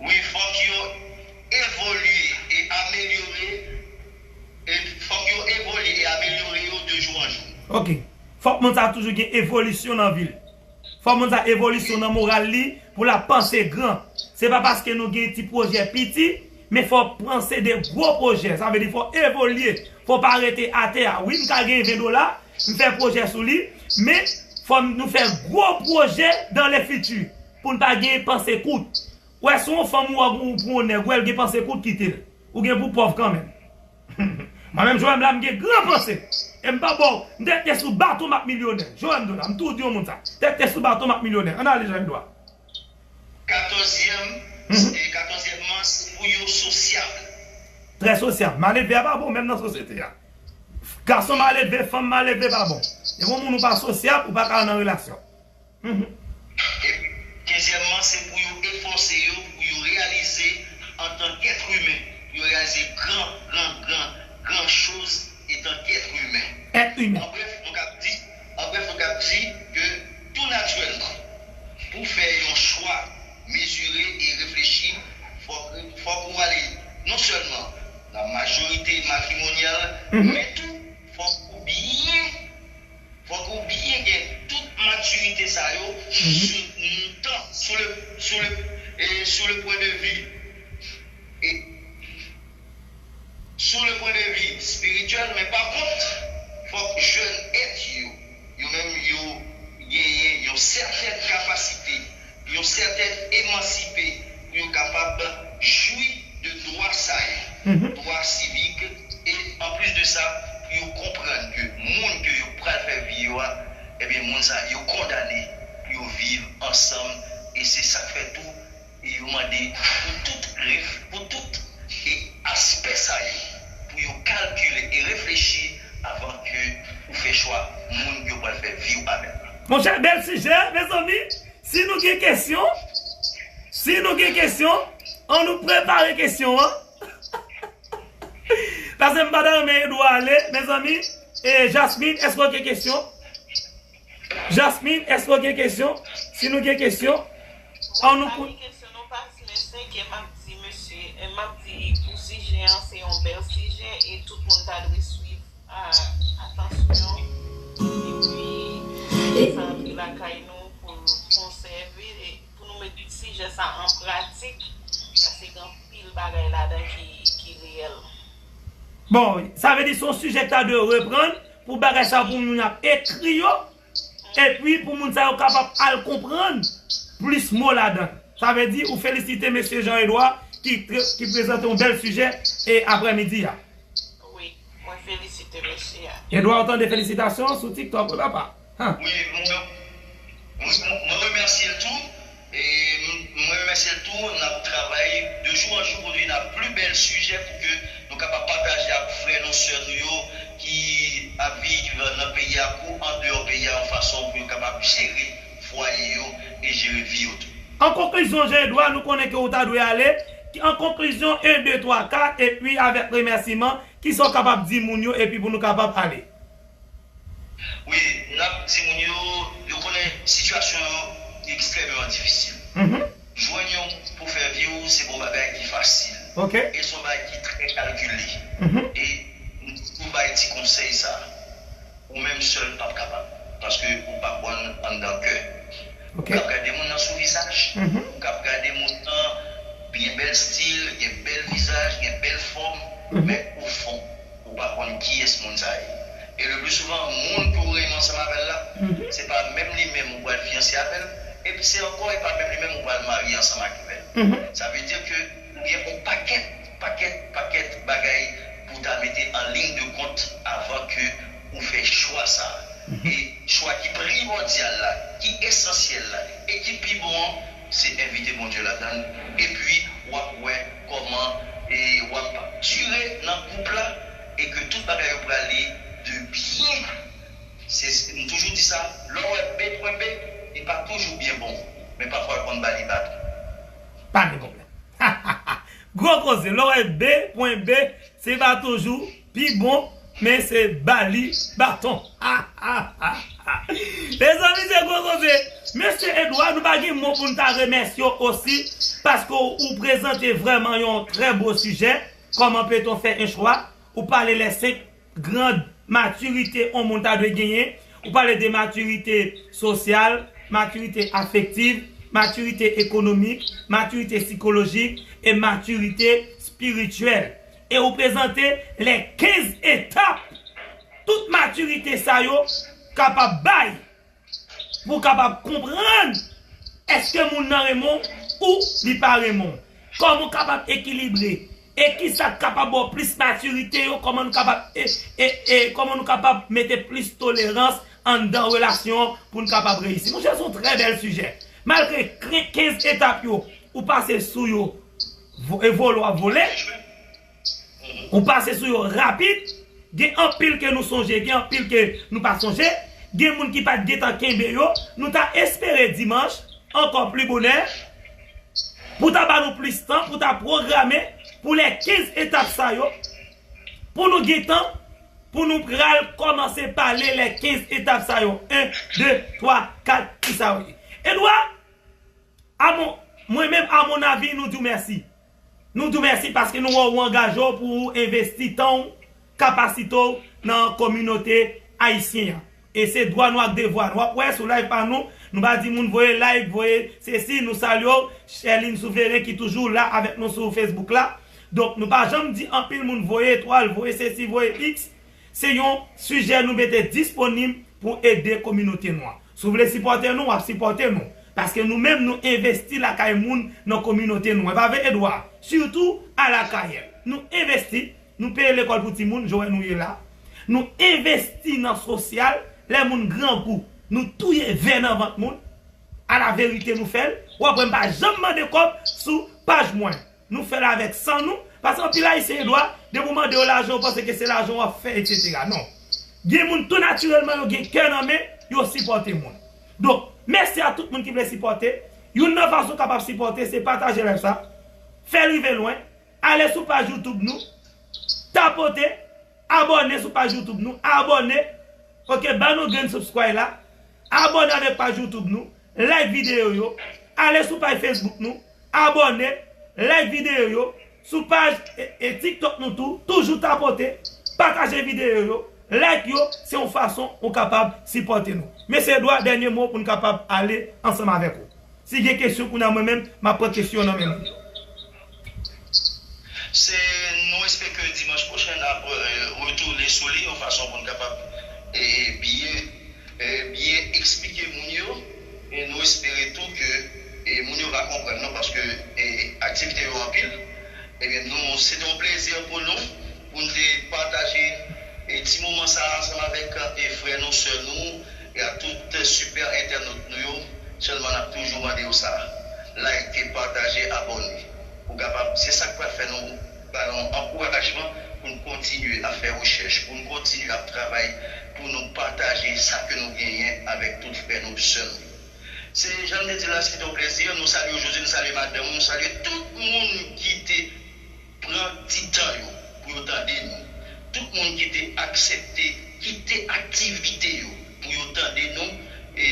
Wi, fòk yo evolye e amelyore, e fòk yo evolye e amelyore yo de jou an jou. Ok. Fòk moun sa toujou gen evolisyon nan vi l. Fòk moun sa evolisyon nan moral li pou l ap panse gran. Se pa paske nou gen ti pwojè piti, men fò w panse de gwo pwojè. Sa vle di fò w evolye. Fò w pa rete atè a. Wi, m ka gen ven dola, m fè pwojè sou li, men fò nou fè gwo pwojè dans le futur. Pou n pa gen panse kout. Wè, si yon fanm ou wè ou pran yon nèg, wè l gen panse kout, kite l. Ou gen pou pòv kanmenm. Mwen menm, Joem la, m gen gran panse. E m pa ba w, m te te sou bato m ap milyonè. Joem Dola, m tou di yon moun sa. Te te sou bato m ap milyonè. Ann ale, Joem Dola. Katòzyèm, e katòzyèmman, se pou yo sosyab. Trè sosyab. Maledve a pa bon menm nan sosyete a. Gason maledve, fanm maledve pa bon. Depi yon moun ou pa sosyab, ou pa ka nan relasyon. Mhm. Epi, dezyèmman, se pou yo efòse yo, pou yo reyalize antank èt imen, pou yo reyalize gran, gran, gran, gran choz etank èt imen. Èt imen. An brèf, nou kab di, an brèf, nou kab di ke tou natirèlman, pou fè yon chwa mezire e reflechi, fòk, fòk ou ale non sèlman nan majorite matrimonyal, Mhm. men tou fòk ou byen, fòk ou byen gen tout matirite sa yo sou, tan, sou le, sou le, e sou le pwen de vi, e sou le pwen de vi espirityèl, men pa kont, fòk jèn èt yo, yo menm yo genyen yon sètèn kapasite, yon sètèn emansipe pou yo kapab jwi de dwa sa yo, Mhm. dwa sivik, e anplis de sa, pou yo konprann ke moun ke yo pral fè vi yo a, ebyen, moun sa yo kondane pou yo viv ansanm, e se sa k fè tou, e yo mande pou tout ref, pou tout e aspè sa yo, pou yo kalkile e reflechi avan ke ou fè chwa moun ke w pral fè vi w avè l la. Monchè, bèl sijè, mezanmi. Si nou gen kesyon, si nou gen kesyon, ann nou prepare kesyon an. Paske m pa ta renmen Edouard ale, mezanmi. E Jasmine, èske w gen kesyon? Jasmine, èske w gen kesyon? Si nou gen kesyon, ann nou Pa gen kesyon non, pas, men senkè m ap di mesye, e, m ap di pou sijè an, se yon bèl sijè e tout moun ta dwe swiv a atansyon. Epi, sa antre lakay nou pou l konsève, e pou nou met sijè sa an pratik, paske gen anpil bagay ladan ki, ki reyèl. Bon, sa vle di se yon sijè ki ta dwe reprann pou bagay sa pou moun ap ekri yo, epi pou moun sa yo kapab al konprann plis mo ladan. Sa vle di ou felisite mesye Jean Edouard ki, ki prezante yon bèl sijè e aprèmidi a. Wi, mwen felisite mesye a. Edouard, ou tande felisitasyon sou TikTok, wi papa. Huh. Wi, mwen, wi, mwen, mwen remèsye l tou. E m- mwen remèsye l tou. N ap travay de jou an jou pou vin ak pli bèl sijè pou ke nou kapab pataje ak frè nou, sè nou yo ki ap viv nan peyi a kou andeyò peyi a, yon fason pou yo kapab jere fwaye yo e jere vi yo tou. An konklizyon, Jean Edouard, nou konnen ke ou ta dwe ale. An konklizyon, en, de, twa, kat, epi avèk remèsiman, kisa w kapab di moun yo, epi pou nou kapab ale? Wi, n ap di moun yo, yo konnen sitiyasyon yo ekstrèmman difisil. Mhm. Jwenn yon pou fè vi w, se pa yon bagay ki fasil. Ok. E se yon bagay ki trè kalkile. Mhm. E m toujou bay ti konsèy sa. Ou menm sèl p ap kapab. Paske ou pa bon anndan kè. Ok. Ou k ap gade moun nan sou vizaj, Mhm. ou k ap gade moun nan gen bèl stil, gen bèl vizaj, gen bèl fòm, Mhm. men o fon, ou pa konn kiyès moun sa ye. E le pli souvan, moun ke w renmen ansanm avè l la, Mhm. se pa menm li menm ou pral fiyanse avè l, epi se ankò, e pa menm li menm ou pral marye ansanm avè l. Mhm. Sa vle di ke ou gen yon pakèt, pakèt, pakèt bagay pou w ta mete an liy de kont avan ke ou fè chwa sa. E chwa ki primòdyal la, ki esansyèl la, e ki pi bon an, se envite Bondye ladan l. Epi, w ap wè kòman e w ap dire nan koup la, e ke tout bagay yo prale de byen. Se, m toujou di sa, lè w wè B pwen B, li pa toujou byen bon, men pafwa l konn ba li baton. Pa gen pwoblèm. Gwo koze, lè w wè B pwen B, se pa toujou pi bon, men se ba li baton. Mezanmi, se gwo koze. Mesye Edouard, nou pa gen mo pou n ta remèsye w osi, paske w, ou prezante vrèman yon trè bo sijè. Comment peut-on faire un choix? Ou pale lè senk gran matirite yon moun ta dwe genyen. Ou pale de matirite sosyal, matirite afektiv, matirite ekonomik, matirite sikolojik e matirite espirityèl. E ou prezante lè kenz etap tout matirite sa yo kapab bay pou w kapab konprann èske moun nan renmen w ou li pa renmen w. Kòman w kapab ekilibre? E kisa k kapab ba w plis matirite yo? Kòman nou kapab e, e, e, kòman nou kapab mete plis tolerans anndan relasyon an pou n kapab reyisi? Monchè, se yon trè bèl sijè. Malgre kre- kenz etap yo, ou pase sou yo, vo- e vole w ap vole. Ou pase sou yo rapid, gen anpil ke nou sonje, gen anpil ke nou pa sonje, gen moun ki pa t gentan kenbe yo, nou ta espere dimanch, ankò pli bonè, pou ta ba nou plis tan, pou ta pwograme pou lè kenz etap sa yo, pou nou gen tan, pou nou pral kòmanse pale lè kenz etap sa yo. En, de, twa, kat, ki sa yo ye? Edwa, a mon, mwen menm, a mon avi, nou di w mèsi. Nou di w mèsi paske nou wè w angaje w pou w envesti tan w, kapasite w nan kominote ayisyen an. E se dwa nou ak devwa nou. W ap wè sou live pa nou, nou pa di moun voye like, voye sesi, nou salye w. Sherline Souveren ki toujou la avèk nou sou Facebook la. Donk, nou pa janm di anpil moun voye etwal, voye sesi, voye X. Se yon sijè nou mete disponib pou ede kominote nou an. Si w vle sipòte nou, w ap sipòte nou. Paske nou menm, nou envesti lakay moun nan kominote nou an. E pa vre, Edwa? Sitou Alakayè. Nou envesti, nou peye lekòl pou timoun, jan w wè nou ye la. Nou envesti nan sosyal, lè moun grangou, nou touye vè nan vant moun. A la verite, nou fè l. W ap wè m pa janm mande kòb sou paj mwen. Nou fè l avèk san nou. Paske anpil Ayisyen, Edwa, depi w mande yo lajan, yo panse ke se lajan w ap fè, etsetera. Non. Gen moun tou natirèlman, yo gen kè nan men, yo sipòte moun. Donk, mèsi a tout moun ki vle sipòte. Youn nan fason w kapab sipòte, se pataje live sa. Fè l rive lwen. Ale sou paj YouTube nou. Tapote. Abòne sou paj YouTube nou. Abòne. Ok, ba nou grenn subscribe la. Abòne avèk paj YouTube nou. Like videyo yo. Ale sou paj Facebook nou. Abòne. Like videyo yo. Sou paj e, e TikTok nou tou. Toujou tapote. Pataje videyo yo. Like yo. Se yon fason ou kapab sipòte nou. Mesye Edwa, dènye mo pou n kapab ale ansanm avèk ou. Si gen kesyon kounye a, mwen menm, m ap pran kesyon nan men moun yo. Se, nou espere ke dimanch pwochen n ap, eh, retounen sou li yon fason pou n kapab, eh, byen, eh, byen eksplike moun yo. E nou espere tou ke, eh, moun yo va konprann nou paske, eh, aktivite yo anpil. Ebyen, nou, se te yon plezi pou nou, pou n te pataje, eh, ti moman sa a ansanm avèk, eh, frè nou, sè nou, e a tout, eh, sipè entènot nou yo. Sèlman n ap toujou mande yo sa. Like, pataje, abòne. Pou kapab, se sa k pral fè nou ba nou ankourajman pou n kontinye ap fè rechèch, pou n kontinye ap travay, pou nou pataje sa ke nou genyen avèk tout frè nou, sè nou. Se jan m te di la, se te yon plezi. Nou salye w, Jozye, nou salye madanm ou, nou salye tout moun ki te pran ti tan yo pou yo tande nou. Tout moun ki te aksepte kite aktivite yo pou yo tande nou, e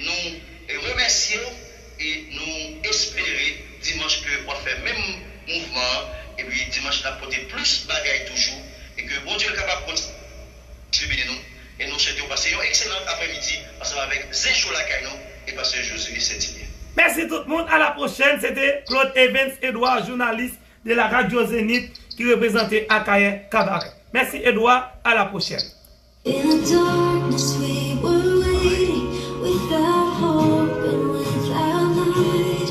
nou remèsye w, e nou espere dimanch ke w ap fè menm mouvman an, epi dimanch n ap pote plis bagay toujou, e ke Bondye kapab kontinye beni nou, e nou swete w pase yon ekselan aprèmidi ansanm avèk Zen Show lakay nou e pastè Jozye Sentimye. Mèsi tout moun, a la pwochèn. Se te Claude Evens Edouard, jounalis de la Radio Zenith ki reprezante Akayè Kabarè. Mèsi Edouard, a la pwochèn. In the darkness we were waiting, without hope and without light,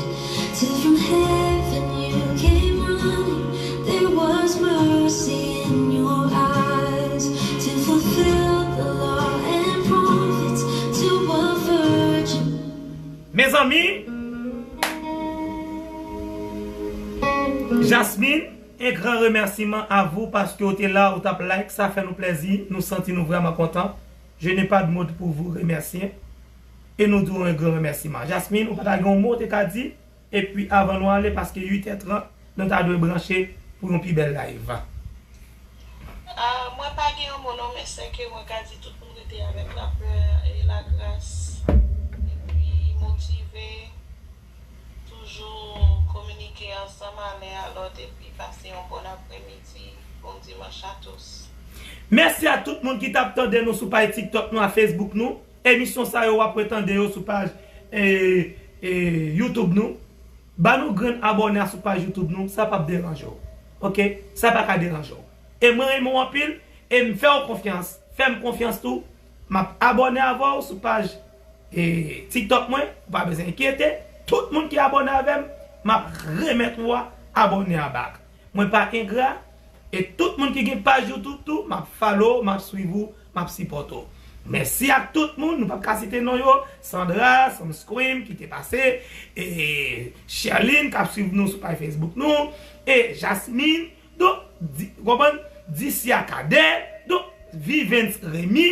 till from heaven you came running. There was mercy in your eyes to fulfill the law and prophets, to a virgin. Mezanmi, Jasmine, un grand remerciement à vous paske w te la, ou t ap like, sa fè nou plèzi, nou santi nou vrèman kontan. Je n'ai pas de mots pour vous remercier. E nou di w un grand remerciement. Jasmine, ou pa ta gen yon mo w te ka di? Epi avan nou ale, paske uit è trant, nou ta dwe branche pou yon pi bèl live. Ah, mwen pa gen yon mo non, men sèke mwen ka di tout moun rete avèk lapè e lagras, epi motive, toujou kominike ansanm, alen a lòt, epi pase yon bòn aprèmidi, bon dimanche à tous. Mèsi a tout moun ki t ap tande nou sou paj TikTok nou, a Facebook nou. Emisyon sa yo, w ap retande yo sou paj, e, e, YouTube nou. Ba nou grenn abòne a sou paj YouTube nou, sa p ap deranje w. Oke? Sa pa ka deranje w. E mwen renmen w anpil, e m fè w konfyans. Fè m konfyans tou. M ap abòne avè w sou paj, e, TikTok mwen, ou pa bezwen enkyete. Tout moun ki abòne avè m, m ap remèt ou a abòne an bak. Mwen pa engra. E tout moun ki gen paj YouTube tou, m ap follow, m ap swiv ou, m ap sipòte w. Mèsi ak tout moun, nou p ap ka site non yo, Sandra, Sunscream ki te pase, e Sherline k ap swiv nou sou paj Facebook nou, e Jasmine, Donk, di, konprann, Disi Akadè, donk, Vivens Remy,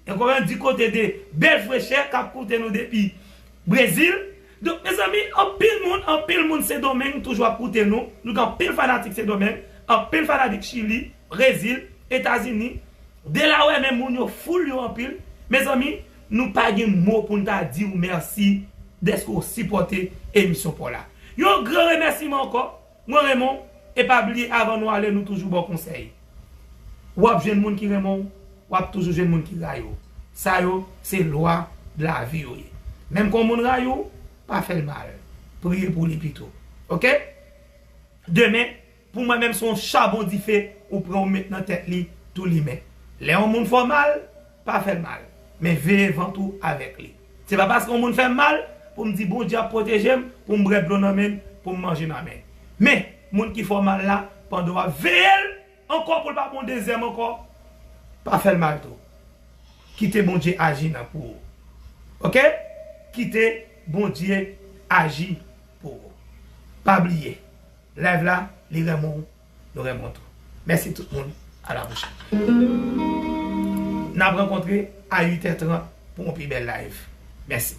e konprann, di kote de Bèl Frechè k ap koute nou depi Brezil. Donk, mezanmi, anpil moun, anpil moun Sendomeng toujou ap koute nou. Nou gen anpil fanatik Sendomeng, anpil fanatik Chili, Brezil, Etazini. Delaware, men moun yo foul yo anpil. Mezanmi, nou pa gen mo pou n ta di w mèsi dèske w sipòte emisyon pa w la. Yon gran remèsiman ankò. Mwen renmen w, e pa bliye, avan nou ale, nou toujou ba w konsèy. W ap jwenn moun ki renmen w, w ap toujou jwenn moun ki rayi w. Sa yo, se lwa de la vi yo ye. Menm kan yon moun rayi w, pa fè l mal. Priye pou li pito. Oke? Demen, pou mwen menm, se yon chabon dife ou pran ou met nan tèt li tou limen. Lè yon moun fè w mal, pa fè l mal, men veye vant ou avèk li. Se pa paske yon moun fè m mal pou m di Bondye ap pwoteje m, pou m bwè dlo nan men l, pou m manje nan men l. Men, moun ki fè w mal la, pandan w ap veye l ankò pou l pa ba w dezyèm ankò, pa fè l mal tou. Kite Bondye aji nan pou ou. Oke? Kite Bondye aji pou ou. Pa bliye, live la, li renmen w, nou renmen w tou. Mèsi tout moun. A la pwochèn. N ap rankontre a uit è trant pou yon pi bèl live. Mèsi.